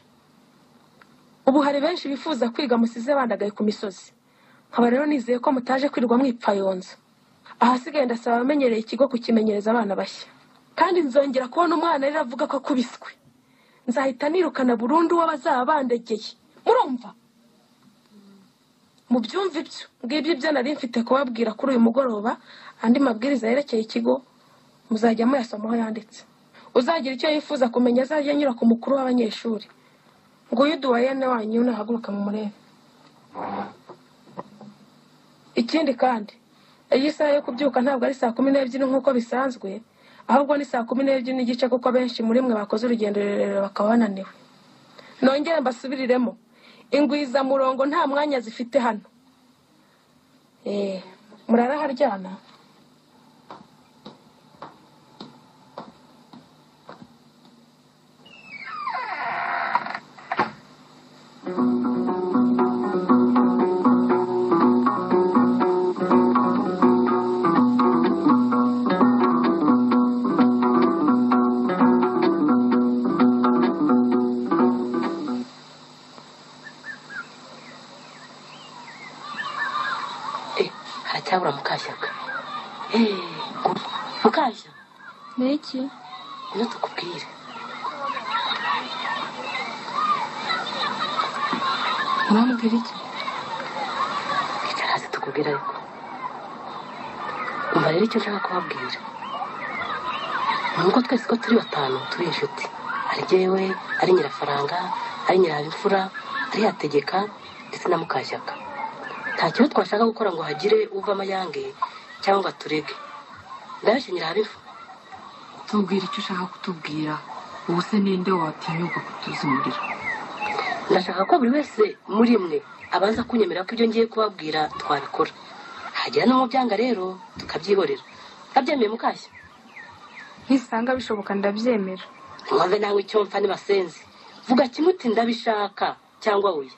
Ubu hari benshi bifuza kwiga musize bandagaye ku misozi. Nkaba rero nizeye ko mutaje kwirirwa mwipfayonza. Ahasigaye ndasaba abamenyereye ikigo kukimenyereza abana bashya. Kandi nzongera kubona umwana rero avuga ko akubiswe, nzahita nirukana burundu uwo bazaba bandegeye. Murumva? Mubyumve ibyo ngibyo ibyo nari mfite kubabwira kuri uyu mugoroba. Andi mabwiriza yerekeye ikigo muzajya muyasoma aho yanditse. Uzagira icyo yifuza kumenya azajya anyura ku mukuru w'abanyeshuri. Nguyu duwayene wanyu nahaguruka mu murebe. Ikindi kandi, iyi saha yo kubyuka ntabwo ari 12:00 nk'uko bisanzwe, ahubwo ni 12:15 kuko benshi muri mwe bakoze urugendo rurerure bakaba bananiwe. Nongere mbasubiriremo, ingwiza murongo nta mwanya zifite hano. Murara haryana. Haracyabura Mukashyaka. Mukashya, Ni iki? Ngwino tukubwire. Urambwira iki? Icara hasi tukubwire ariko. Umva rero icyo nshaka kubabwira. Ni uko twese ko turi batanu turi inshuti. Ari jyewe, ari Nyirafaranga, ari Nyirabimfura, ari Hategeka ndetse na Mukashyaka. Nta kintu twashaka gukora ngo hagire uva amayange cyangwa ngo aturege. Ndabeshye Nyirabimfura? Tubwira icyo ushaka kutubwira. Ubu se ninde watinyuka kutuzimurira? Ndashaka ko buri wese muri mwe abanza kunyemera ko ibyo ngiye kubabwira twabikora. Hagira no mu byanga rero tukabyihorera. Urabyemeye Mukashya? Nisanga bishoboka ndabyemera. Ntiwumve nawe icyo mpfa nibasenze. Vuga kimwe uti ndabishaka cyangwa oya.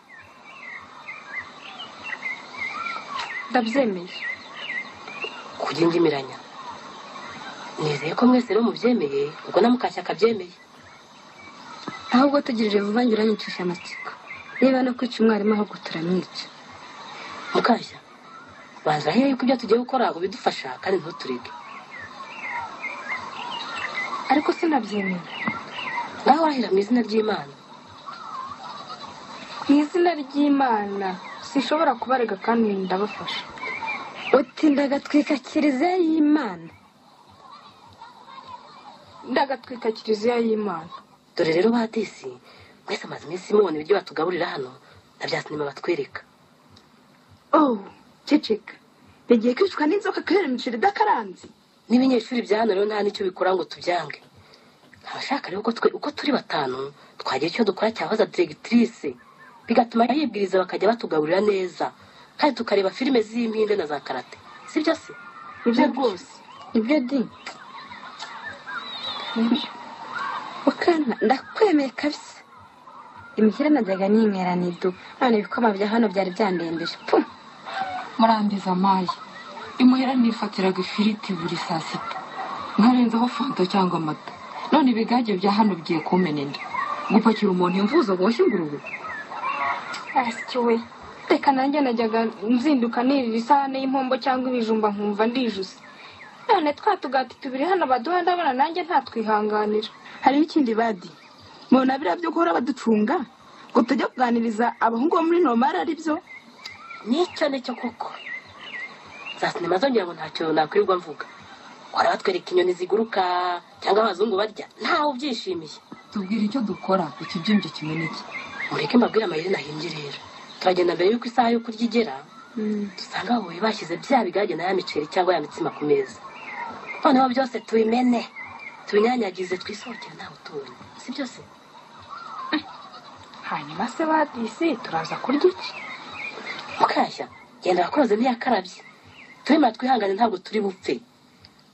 Ndabyemeye. Kujya ingimiranya. Nizeye ko mwese rero mubyemeye, ubwo na Mukashyaka abyemeye. Ahubwo tugirire vuba ngira nyicisha amatsiko. Niba no kwica umwarimu ahubwo turamwica. Mukashya, banza hehe yuko ibyo tugiye gukora ubidufasha kandi ntuturege. Ariko sinabyemeye. Ngaho urahira mu izina ry'Imana. Mu izina ry'Imana sinshobora kubarega kandi ndabafasha. Uti ndagatwika kiliziya y'Imana. Ndagatwika kiliziya y'Imana. Dore rero badisi, mwese amaze iminsi mubona ibiryo batugaburira hano na bya sinema batwereka. Oh, ceceka. Bigiye kwicwa n'inzoka kubera imiceri idakaranze. N'ibinyeshuri bya hano rero nta n'icyo bikora ngo tubyange. Abashaka rero ko twe uko turi batanu twagira icyo dukora cyahoza directrice, bigatuma yibwiriza bakajya batugaburira neza kandi tukareba filime z'impinde na za karate. Sibyo se? Nibyo rwose. Nibyo di. Nibyo. Mukana ndakwemeye kabisa. Imishyira najyaga ninywera nidu. None ibikoma bya hano byari byandembeje. Pu. Murambiza amaye. Imuhira nifatiraga ifiriti buri saa sita. Nkarenzaho fanta cyangwa amata. None ibigage bya hano bigiye kumena inda. Gupakira umuntu imvuzo boshye ingurube. Asiki we. Reka nanjye najyaga nzinduka nirira isahane y'impombo cyangwa ibijumba nkumva ndijuse. None twa tugati tubiri hano baduha ndabona nanjye ntatwihanganira. Hari n'ikindi badi. Mubona biriya byo guhora baducunga ngo tujye kuganiriza abahungu bo muri nomari ari byo? Nicyo nicyo koko. Za sinema zongera ngo ntacyo nakwirirwa mvuga. Wara batwereka inyoni ziguruka cyangwa abazungu barya, ntawe ubyishimiye. Tubwira icyo dukora ikibyimbye kimeneke. Mureke mbabwire amayeri nahimbye rero. Turagenda mbere yuko isaha yo kurya igera, dusanga ababoyi bashyize bya bigage na ya miceri cyangwa ya mitsima ku meza. Noneho byose tubimene, tubinyanyagize twisohokere ntawe utubonye. Si byo se? Hanyuma se badisi turaza kurya iki? Mukashya, genda wakoze ntiyakarabye. Turema twihangane ntabwo turi bupfe.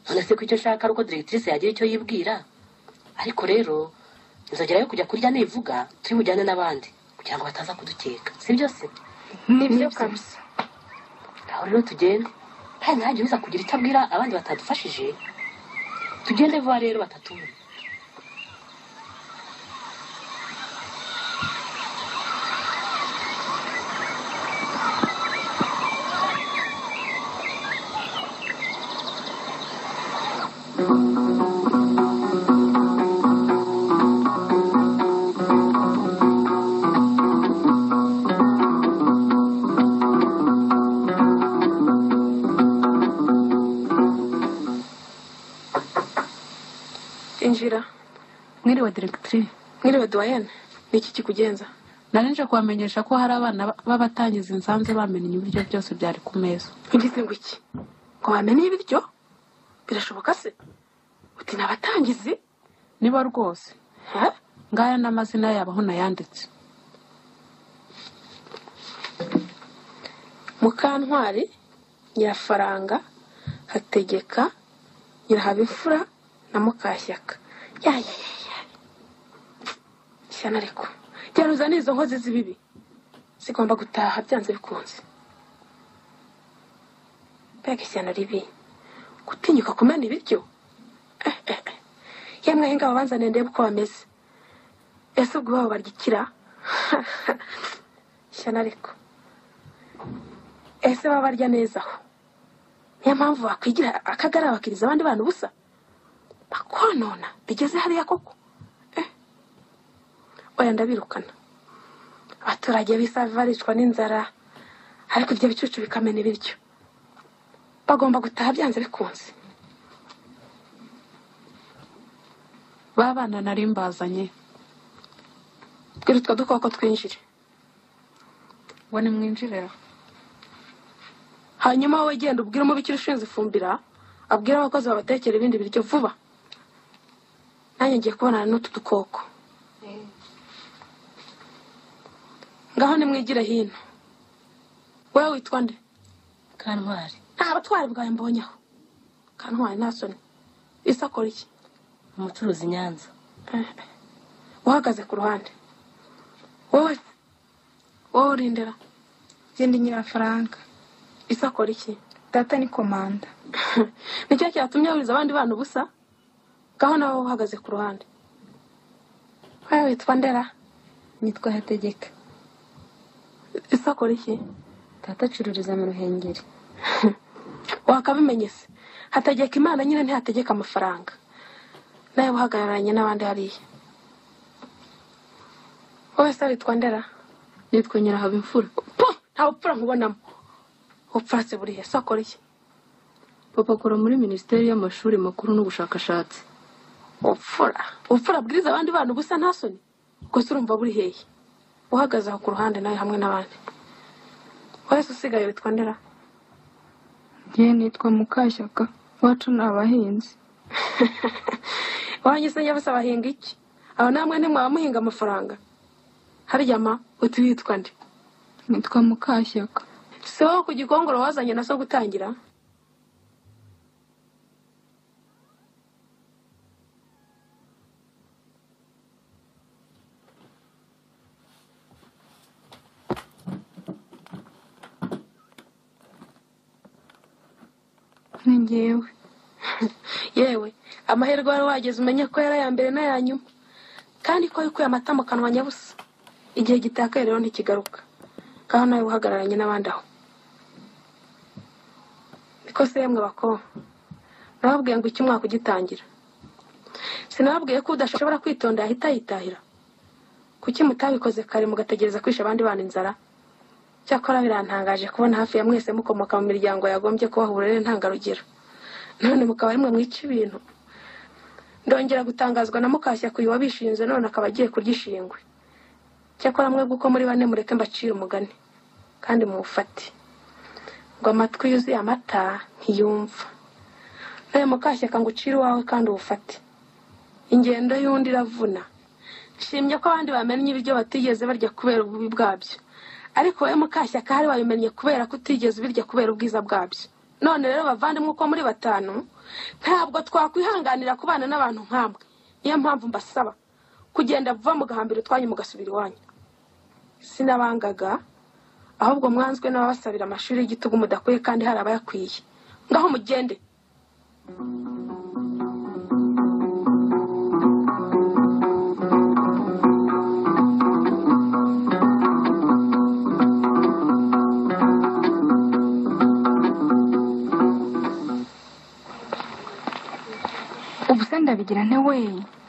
None se ko icyo nshaka ari uko directrice yagira icyo yibwira. Ariko rero inzogera yo kujya kurya nivuga turi bujyane n'abandi kugira ngo bataza kudukeka. Si byo se? Nibyo kabisa. Aho rero tugende. Kandi ntihagire uza kugira icyo abwira abandi batadufashije. Tugende vuba rero batatubona. Injira. Mwiriwe directrice. Mwiriwe doyenne. Ni iki kikugenza? Nari nje kubamenyesha ko hari abana b'abatangiza insanze bamennye ibiryo byose byari ku meza. Ugize ngo iki? Ngo bamenye ibiryo? Birashoboka se? Uti ni abatangizi? Niba rwose. Ngaya n'amazina yabo aho nayanditse. Mukantwari, Nyirafaranga, Hategeka, Nyirahabimfura na Mukashyaka. Ya ya ya ya. Shyana ariko. Jyaruza n'izo nkozi z'ibibi. Zigomba gutaha byanze bikunze. Mbega ishyano ribi. Gutinyuka kumena ibiryo? Yemwe ahinga babanzaniye ndebe uko bameze. Ese ubwo babo barya ikira? Shyano ariko. Ese baba barya neza aho? Niyo mpamvu bakwigira akagara bakiriza abandi bantu ubusa? Bakonona bigeze hariya koko? Oya ndabirukana. Abaturage b'Isave baricwa n'inzara, ariko ibyo bicucu bikamena ibiryo. Bagomba gutaha byanze bikunze. Ba bana nari mbazanye. Bwira utwo dukoko twinjire. Ngo nimwinjire. Hanyuma wowe genda ubwire umubikira ushinzwe ifumbira, abwire abakozi babatekera ibindi biryo vuba. Nanjye ngiye kubonana n'utu dukoko. Ngaho nimwigire hino. Wowe witwa nde? Kantwari. Nta batwari bwawe mbonye aho. Kantwari nta soni. Ese akora iki? Umucuruzi i Nyanza. Uhagaze ku ruhande. Wowe urindera. Genda Nyirafaranga. Ese akora iki? Data ni komanda. Nicyo cyatumye wuriza abandi bana ubusa? Ngaho nawe uhagaze ku ruhande. Wowe witwa ndera? Nitwa Hategeka. Ese akora iki? Data acururiza mu Ruhengeri. Wakabimenye se? Hategeka Imana nyine ntihategeka amafaranga. Nawe uhagararanye n'abandi hariya. Wowe se witwa ndera? Nitwa Nyirahabimfura. Po! Nta bupfura nkubonamo. Ubupfura se burihe? Se akora iki? Papa akora muri Minisiteri y'Amashuri Makuru n'Ubushakashatsi. Ubupfura? Ubupfura bwiriza abandi bana ubusa nta soni? Ubwo se urumva buri hehe? Uhagaze aho ku ruhande nawe hamwe n'abandi. Wowe se usigaye witwa ndera? Njye nitwa Mukashyaka. Iwacu ni abahinzi. Iwanyu se nyabusa bahinga iki? Aho namwe ntimwaba muhinga amafaranga? Harya ma uti witwa nde? Nitwa Mukashyaka. Si wowe ku Gikongoro wazanye na so gutangira? Ni njyewe. Yewe, amahirwe wari wageze umenye ko yari aya mbere n'aya nyuma. Kandi ko wikuye amata mu kanwa nyabusa. Igihe gitakaye rero ntikigaruka. Ngaho nawe uhagararanye n'abandi aho. Niko se yemwe bako. Nababwiye ngo iki umwaka ugitangira. Sinababwiye ko udashobora kwitonda yahita yitahira. Kuki mutabikoze kare mugategereza kwisha abandi bana inzara? Cyakora birantangaje kubona hafi ya mwese mukomoka mu miryango yagombye kubaha uburere ntangarugero. None mukaba rimwe mwica ibintu. Ndongera gutangazwa na Mukashyaka uyu wabishinze none akaba agiye kurya ishingwe. Cyakora mwebwe uko muri bane mureke mbacire umugani kandi muwufate. Ngo amatwi yuzuye amata ntiyumva. Nawe Mukashyaka ngo ucire uwawe kandi uwufate. Ingendo y'undi iravuna. Nshimye ko abandi bamennye ibiryo batigeze barya kubera ububi bwabyo. Ariko wowe Mukashyaka hari wabimenye kubera ko utigeze ubirya kubera ubwiza bwabyo. None rero bavandimwe uko muri batanu ntabwo twakwihanganira kubana n'abantu nkamwe. Niyo mpamvu mbasaba kugenda vuba mugahambira utwanyu mugasubira iwanyu. Sinabangaga ahubwo mwanzwe n'ababasabira amashuri y'igitugu mudakwiye kandi hari abayakwiye. Ngaho mugende. Ndabigira nte we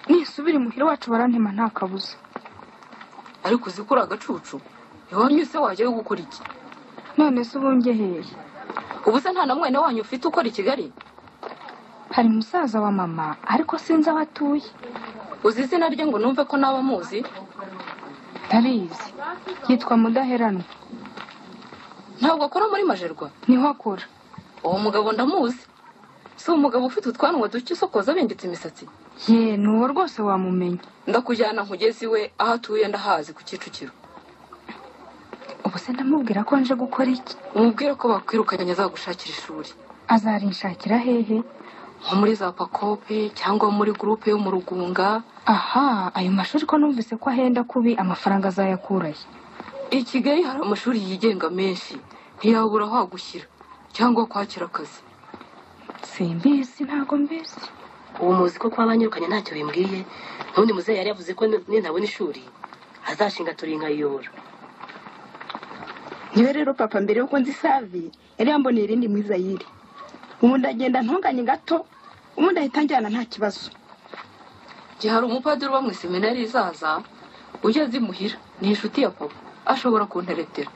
nisubira imuhira wacu barantema nta kabuza. Ariko uzi ko uri agacucu, iwanyu se wajyayo gukora iki? None se ubu njye hehe? Ubu se nta na mwene wanyu ufite ukora i Kigali? Hari musaza wa mama ariko sinzi aho atuye. Uzi izina rye ngo numve ko naba muzi? Ndarizi, yitwa Mudaheranwa. Ntabwo akora muri Majerwa? Niho akora. Uwo mugabo ndamuzi. Si umugabo ufite utwanwa duke usokoza binditse imisatsi? Ye, ni uwo rwose wamumenya. Ndakujyana nkugeze iwe, aho atuye ndahazi ku Kicukiro. Ubu se ndamubwira ko nje gukora iki? Umubwire ko bakwirukanye azagushakira ishuri. Azarinshakira hehe? Nko muri za Pakope cyangwa muri gurupe yo mu Rugunga. Aha, ayo mashuri ko numvise ko ahenda kubi, amafaranga azayakuraye? I Kigali hari amashuri yigenga menshi, ntiyabura aho agushyira cyangwa kwakira akazi. Simbizi, ntabwo mbizi. Ubu muzi ko kuba banyirukanye ntacyo bimbwiye. N'undi muzehe yari yavuze ko nintabona ishuri azashinga turi nkayiyobora. Njyewe rero papa mbere yuko nzi Savi yari yamboneye irindi muri Zayire. Ubu ndagenda ntunganye gato, ubundi ahita njyana nta kibazo. Gihe hari umupadiri uba mu iseminari izaza ujya azimuhira, ni inshuti ya papa, ashobora kunteretera.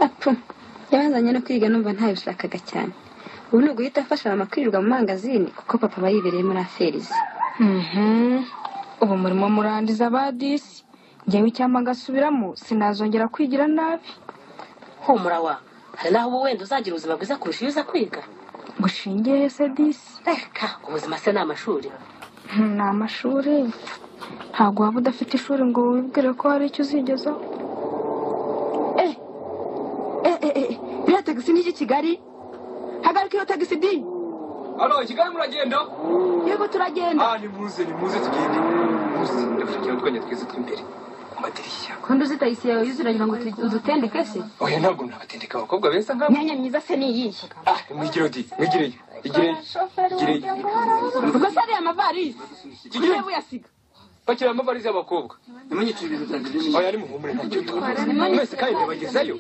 Apu, yabanzanye no kwiga numva ntabishakaga cyane. Ubu ni uguhita afasha mama kwirirwa mu mangazini kuko papa aba yibereye muri aferizi. Ubu murimo murandiza badisi. Njyewe icyampa ngasubiramo sinazongera kwigira nabi. Humura wa, hari naho ubu wenda uzagira ubuzima bwiza kurusha iyo uza kwiga. Gushingiye se disi? Reka, ubuzima se ni amashuri. Ni amashuri. Ntabwo waba udafite ishuri ngo wibwire ko hari icyo uzigezaho. Iriya tagisi ni Kigali? Hagarika iyo tagisi di. Alo, Kigali muragenda? Yego turagenda. Ah, nimuze tugende. Muze, ndagushakira utwanya twiza tw'imbere ku madirishya. Kundi uzi tagisi yawe yuzuragira ngo udutendeke se? Oya, ntabwo nabatendeka abakobwa beza nk'abo. Imyanya myiza se ni iyihe? Ah, mwigire di, mwigireyo. Igireyo. Igireyo. Ubwo se ariya amavarisi? Kuki uyasiga? Bakira amavarisi y'abakobwa. Nimunyicire ibintu byanjye binini. Oya, nimuhumure ntacyo twakoze. Mwese kandi ntibagezeyo.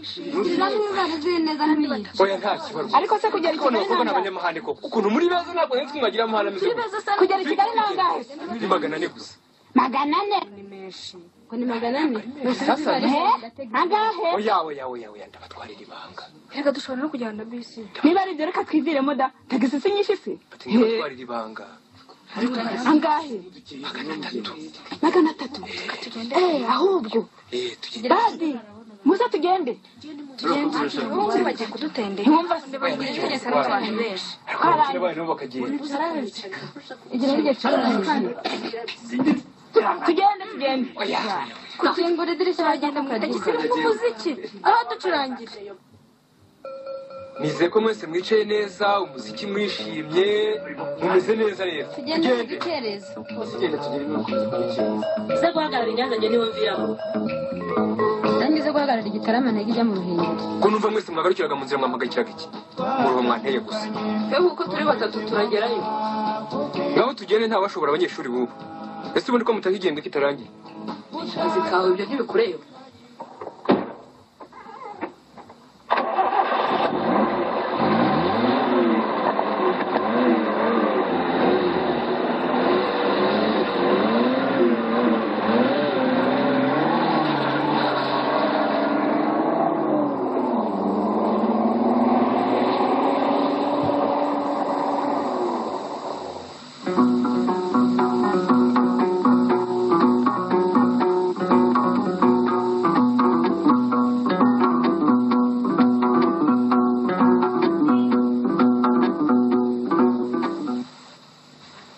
Oya, nta kibazo. Ariko se kugera i Kigali abakobwa ni abanyamahane koko. Ukuntu muri beza ntabwo nzi mwagira amahane ameze gutya. Kugera i Kigali ni angahe? Ni 400 gusa. 400? Ni menshi. Ngo ni 400? Sasa angahe? Oya oya oya oya, ndabatwarira ibanga. Reka dushobora no kujyana na bisi. Niba ari ibyo reka twiviremo da. Tagisi si nyinshi se? Ndabatwarira ibanga. Angahe? 300. 300. Ahubwo. Badi, muze tugende. Tugende. Bagiye kudutendeka. Ntiwumva se? Tugeze n'abantu benshi. Tugende tugende. Kukingura idirishya bagenda mu tagisi irimo umuziki. Aho ducurangira. Nizeye ko mwese mwicaye neza, umuziki mwishimye, mumeze neza rero. Tugende dukereza. Tugende tugende nuko. Ze guhagarara i Nyanza njye niho mviramo. Nanjye guhagarara Igitarama ntege ijya mu Ruhengeri. Ko numva mwese mwagarukiraga mu nzira mwampagayikiraga iki? Muruho mwanteye gusa. Twebwe uko turi batatu turagerayo. Ngaho tugende ntawashobora abanyeshuri bubu. Ese ubundi ko mutaha igihembwe kitarangiye? Akazi kawe ibyo ntibikureba.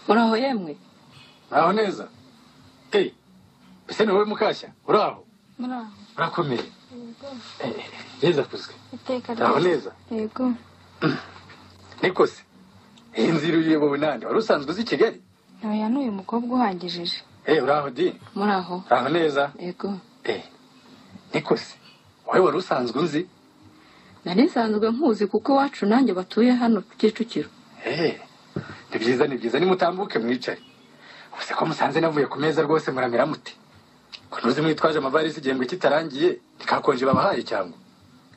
Muraho yemwe? Muraho neza. Ese ni wowe Mukashya? Uraho? Muraho. Urakomeye? Neza kuzwe. Iteka Muraho neza. Yego. Niko se, iyi nzira uyobowe nande? Wari usanzwe uzi Kigali? Oya, ni uyu mukobwa uhangijije. Uraho di? Muraho. Uraho neza. Yego. Niko se, wowe wari usanzwe unzi? Nari nsanzwe nkuzi kuko iwacu nanjye batuye hano ku Kicukiro. Ni byiza, ni byiza, nimutambuke mwicare. Ubuse ko musanze navuye ku meza rwose muramera mute? Ko ntuzi mwitwaje amavarisi igihembwe kitarangiye, ntikakonje babahaye cyangwa?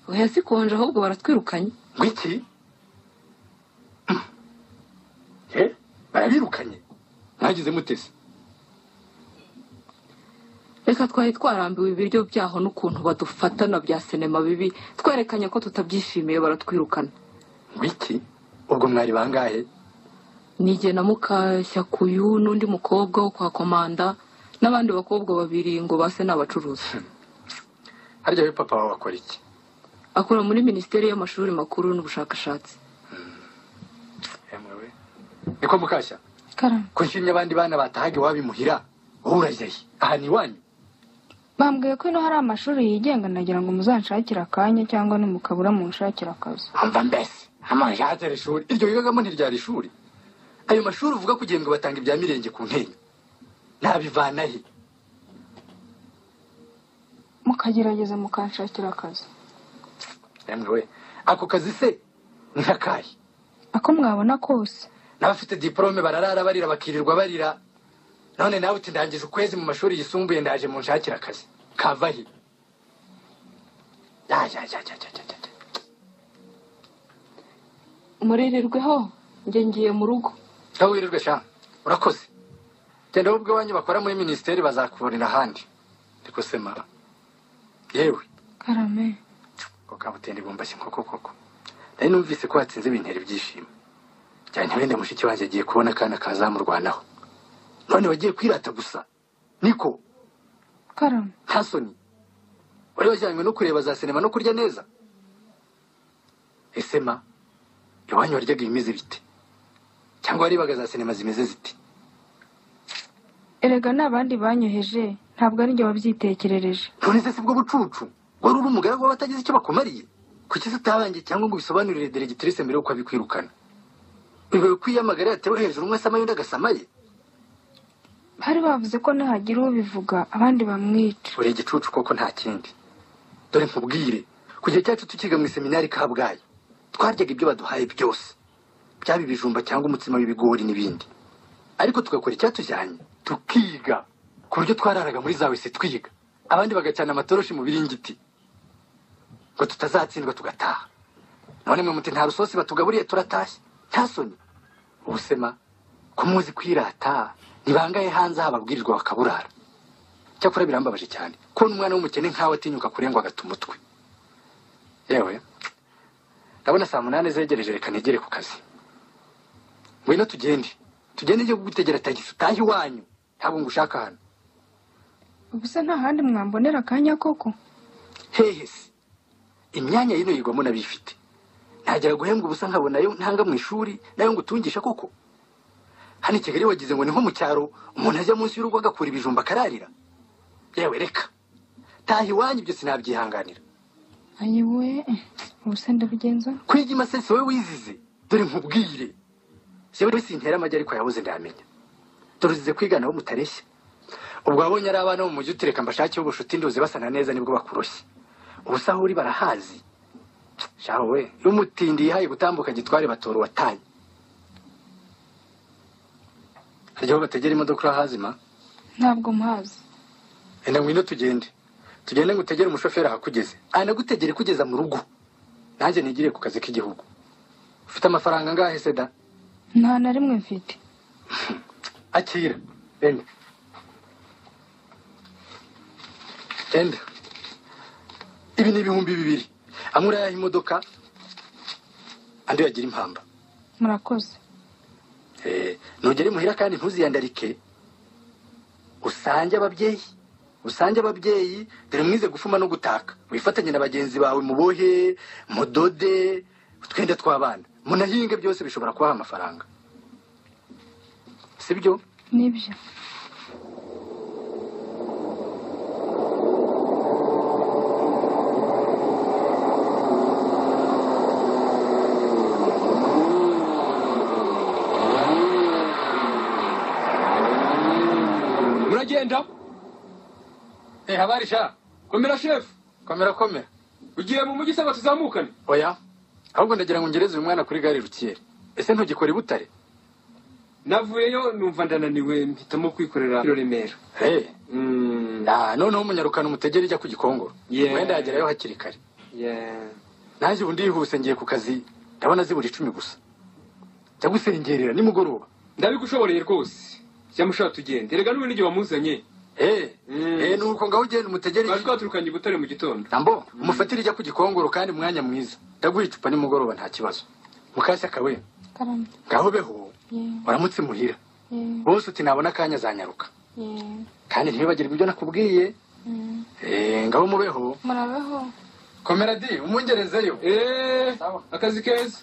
Oya sikonje, ahubwo baratwirukanye. Ngo iki? Barabirukanye? Mwagize mute se? Reka twari twarambiwe ibiryo byaho n'ukuntu badufatana bya sinema bibi, twerekanye ko tutabyishimiye baratwirukana. Ngo iki? Ubwo mwari bangahe? Nijye na Mukashyakuyu n'undi mukobwa wo kwa komanda n'abandi bakobwa babiri ngo base n'abacuruzi. Harya we papa wawe akora iki? Akora muri minisiteri y'amashuri makuru n'ubushakashatsi. Emwe, niko Mukashya? Karame. Ko nshimye abandi bana batahaga iwabo imuhira, wowe urajya he? Aha ni iwanyu? Bambwiye ko ino hari amashuri yigenga, nagira ngo muzanshakire akanya cyangwa nimukabura munshakire akazi. Amva mbese, amanshakire ishuri iryo wigagamo ntiryari ishuri. Ayo mashuri uvuga kugira ngo batanga ibya mirenge ku ntenyo, nabivana he? Mukagerageza mukanshakira akazi. Emwe we, ako kazi se ni nk'akahe? Ako mwabona kose. N'abafite diporome bararara barira bakirirwa barira. None nawe uti ndangije ukwezi mu mashuri yisumbuye ndaje munshakira akazi. Kava he? Ya ya ya ya ya ya. Muririrweho, njye ngiye mu rugo. Aho wirirwe sha, urakoze. Genda wowe ubwo bakora muri minisiteri bazakubonera ahandi. Ndiko se mara. Yewe. Karame. Ko kabutende bumbashye nkoko koko. Nari numvise ko watsinze bintera ibyishimo. Cyane wenda mushiki wanjye agiye kubona akana kazamurwanaho. None wagiye kwirata gusa. Niko. Karame. Nta soni. Wari wajyanywe no kureba za sinema no kurya neza. Ese ma, iwanyu waryaga ibimeze bite? Cyangwa warebaga za sinema zimeze zite? Erega n'abandi banyoheje, ntabwo ari njye wabyitekerereje. None se sibwo bucucu? Wari uri umugaragu w'abatagize icyo bakumariye? Kuki se utabangiye cyangwa ngo ubisobanurire directrice mbere yuko abikwirukana? Bibaye kwiyamagara yatewe hejuru umwe asamaye undi agasamaye? Bari bavuze ko nihagira ubivuga abandi bamwica. Uri igicucu koko nta kindi. Dore nkubwire, ku gihe cyacu tukiga mu seminari Kabgayi, twaryaga ibyo baduhaye byose, byaba ibijumba cyangwa umutsima w'ibigori n'ibindi, ariko tugakora icyatujyanye tukiga, ku buryo twararaga muri za wese twiga, abandi bagacana amatoroshi mu biringiti ngo tutazatsindwa tugataha. None mwe muti nta rusosi batugaburiye turatashye, nta soni. Ubusema ko muzi kwirata, ni bangahe hanze aha babwirirwa bakaburara? Cyakora birambabaje cyane kubona umwana w'umukene nkawe atinyuka kurengwa agata umutwe. Yewe, ndabona saa 8 zegereje, reka nigere ku kazi. Ngwino tugende, tugende njye kugutegera tagisi utahe iwanyu, ntabwo ngushaka hano. Ubuse nta handi mwambonera akanya koko? Hehe se, imyanya yino yigwamo n'abifite. Ntagera guhembwa ubusa nkabonayo ntanga mu ishuri nayo ngutungisha koko. Hano i Kigali wagize ngo ni nko mu cyaro umuntu ajya munsi y'urugo agakura ibijumba akararira. Yewe reka, taha iwanyu ibyo sinabyihanganira. Ayiwe, ubuse ndabigenza? Kwiga imasesi wowe wizize, dore nkubwire. Jewe sintera amajya ariko yabuze ndamenya. Dore uzize kwiga nabo mutareshya. Ubwo wabonye ari abana bo mu mujyi utereka mbashakiye ubushuti nduzi basana neza nibwo bakuroshye. Ubusa aho uri barahazi. Shaho we, iyo umutindi yihaye gutambuka gitware batora uwatanye. Harya aho bategera imodoka urahazi ma? Ntabwo mpazi. Enda ngwino tugende. Tugende ngutegere umushoferi ahakugeze. Anagutegere kugeza mu rugo. Nanjye nigire ku kazi k'igihugu. Ufite amafaranga angahe se da? Nta na rimwe mfite. Akira. Enda. Enda. Ibi ni 2000. Amwe urayaha imodoka, andi uyagira impamba. Murakoze. Nugere muhira kandi ntuziyandarike. Usange ababyeyi. Usange ababyeyi, dore mwize gufuma no gutaka. Wifatanye na bagenzi bawe mubohe, mudode, utwenda tw'abana. Munahinge byose bishobora kubaha amafaranga. Sibyo? Nibyo. Muragenda? Habari sha. Komera chef. Komera komera. Ugiye mu mujyi se ngo tuzamukane? Oya, ahubwo ndagira ngo ngereze uyu mwana kuri gare Rukiyeri. Ese ntugikora i Butare? Navuyeyo numva ndananiwe, mpitamo kwikorera i Remera. Noneho umunyarukana umutegere ijya ku Gikongoro. Wenda yagerayo hakiri kare. Nanjye ubu ndihuse ngiye ku kazi, ndabona zibura 10 gusa. Ndagusengerera nimugoroba. Ndabigushoboreye rwose. Jya mushaka tugende. Erega n'ubu n'igihe wamuzanye. Nuko ngaho ugenda umutegere. Baje twaturukanye i Butare mu gitondo. Ambo, umufatire ijya ku Gikongoro kandi mwanya mwiza. Ndaguha icupa nimugoroba nta kibazo. Mukashyaka we. Karame. Ngaho beho. Waramutse muhira. Bose uti nabona akanya zanyaruka. Kandi ntibibagirwe ibyo nakubwiye. Ngaho mubeho. Murabeho. Komera di, umungerezeyo. Akazi keza.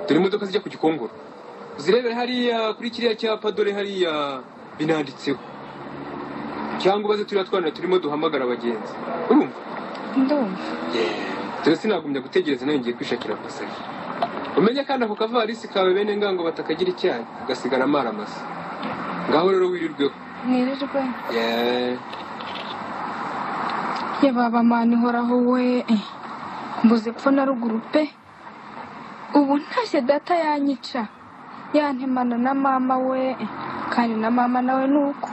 Dore imodoka zijya ku Gikongoro. Uzirebere hariya kuri kiriya cyapa, dore hariya binanditseho. Cyangwa ubaze turiya twana turimo duhamagara abagenzi. Urumva? Ndumva. Dore sinagumya gutegereza, nawe ngiye kwishakira pasaje. Umenye kandi ako kavarisi kawe bene ngango batakagira icyayi, ugasigara amaramasa. Ngaho rero wirirweho. Mwirirwe. Ye baba mani ihoraho we. Mbuze epfo na ruguru pe. Ubu ntashye data yanyica, yantemana na mama we, kandi na mama nawe nuko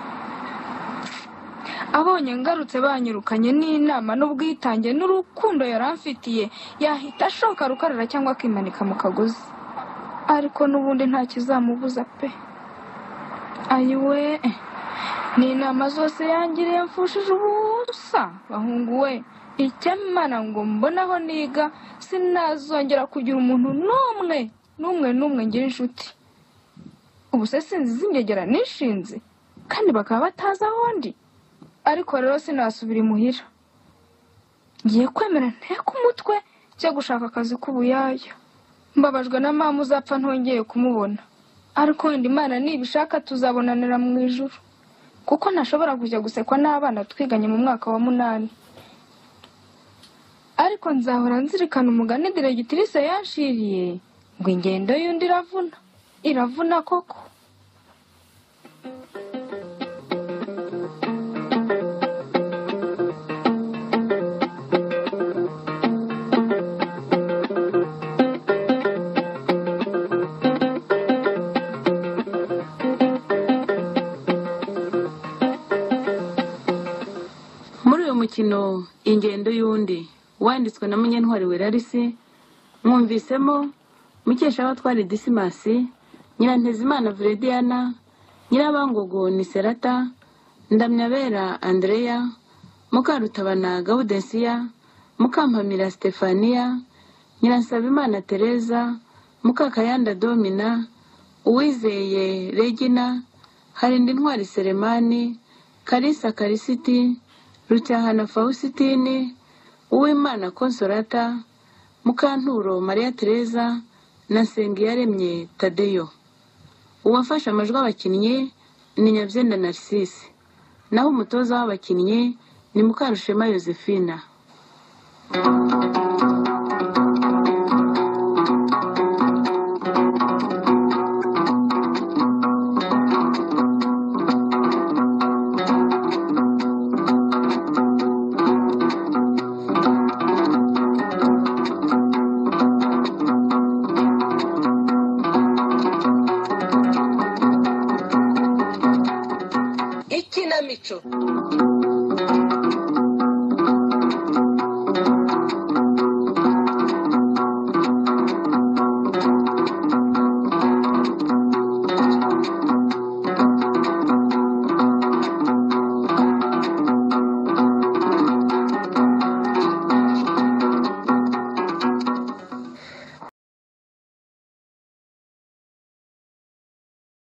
abonye ngarutse banyirukanye n'inama n'ubwitange n'urukundo yaramfitiye, yahita ashoka rukarara cyangwa akimanika mu kagozi. Ariko n'ubundi nta kizamubuza pe. Ayiwe, ni inama zose yangiriye mfushije ubusa bahungu we. Icyamana ngo mbonaho niga, sinazongera kugira umuntu n'umwe n'umwe n'umwe ngira inshuti. Ubu se sinzi zingegera nishinze kandi bakaba batazi aho ndi. Ariko rero sinasubira imuhira. Ngiye kwemera nteka umutwe cyo gushaka akazi k'ubuyaya. Mbabajwe na mama uzapfa ntongeye kumubona. Ariko wenda Imana nibishaka tuzabonanira mu ijuru, kuko ntashobora kujya gusekwa n'abana twiganye mu mwaka wa 8. Ariko nzahora nzirikana umugani diregitirise yanshiriye ngo ingendo y'undi iravuna, iravuna koko. Muri uyu mukino ingendo y'undi wanditswe na Munyantwari Werarisi, mwumvisemo Mukeshabatware Disimasi, Nyirantezimana Vrediana, Nyirabangogo Niserata, Ndamyabera Andrea, Mukarutabana Gaudensia, Mukampamira Stefania, Nyiransabimana Tereza, Mukakayanda Domina, Uwizeye Regina, Harindintwari Seremani, Karisa Karisiti, Rucyahana Fausitini, Uwimana Consolata, Mukanturo Maria Tereza na Nsengiyaremye Tadeyo. Uwafashe amajwi abakinnyi ni Nyabyenda Narcisse, naho umutoza w'abakinnyi ni Mukarushema Yosefina.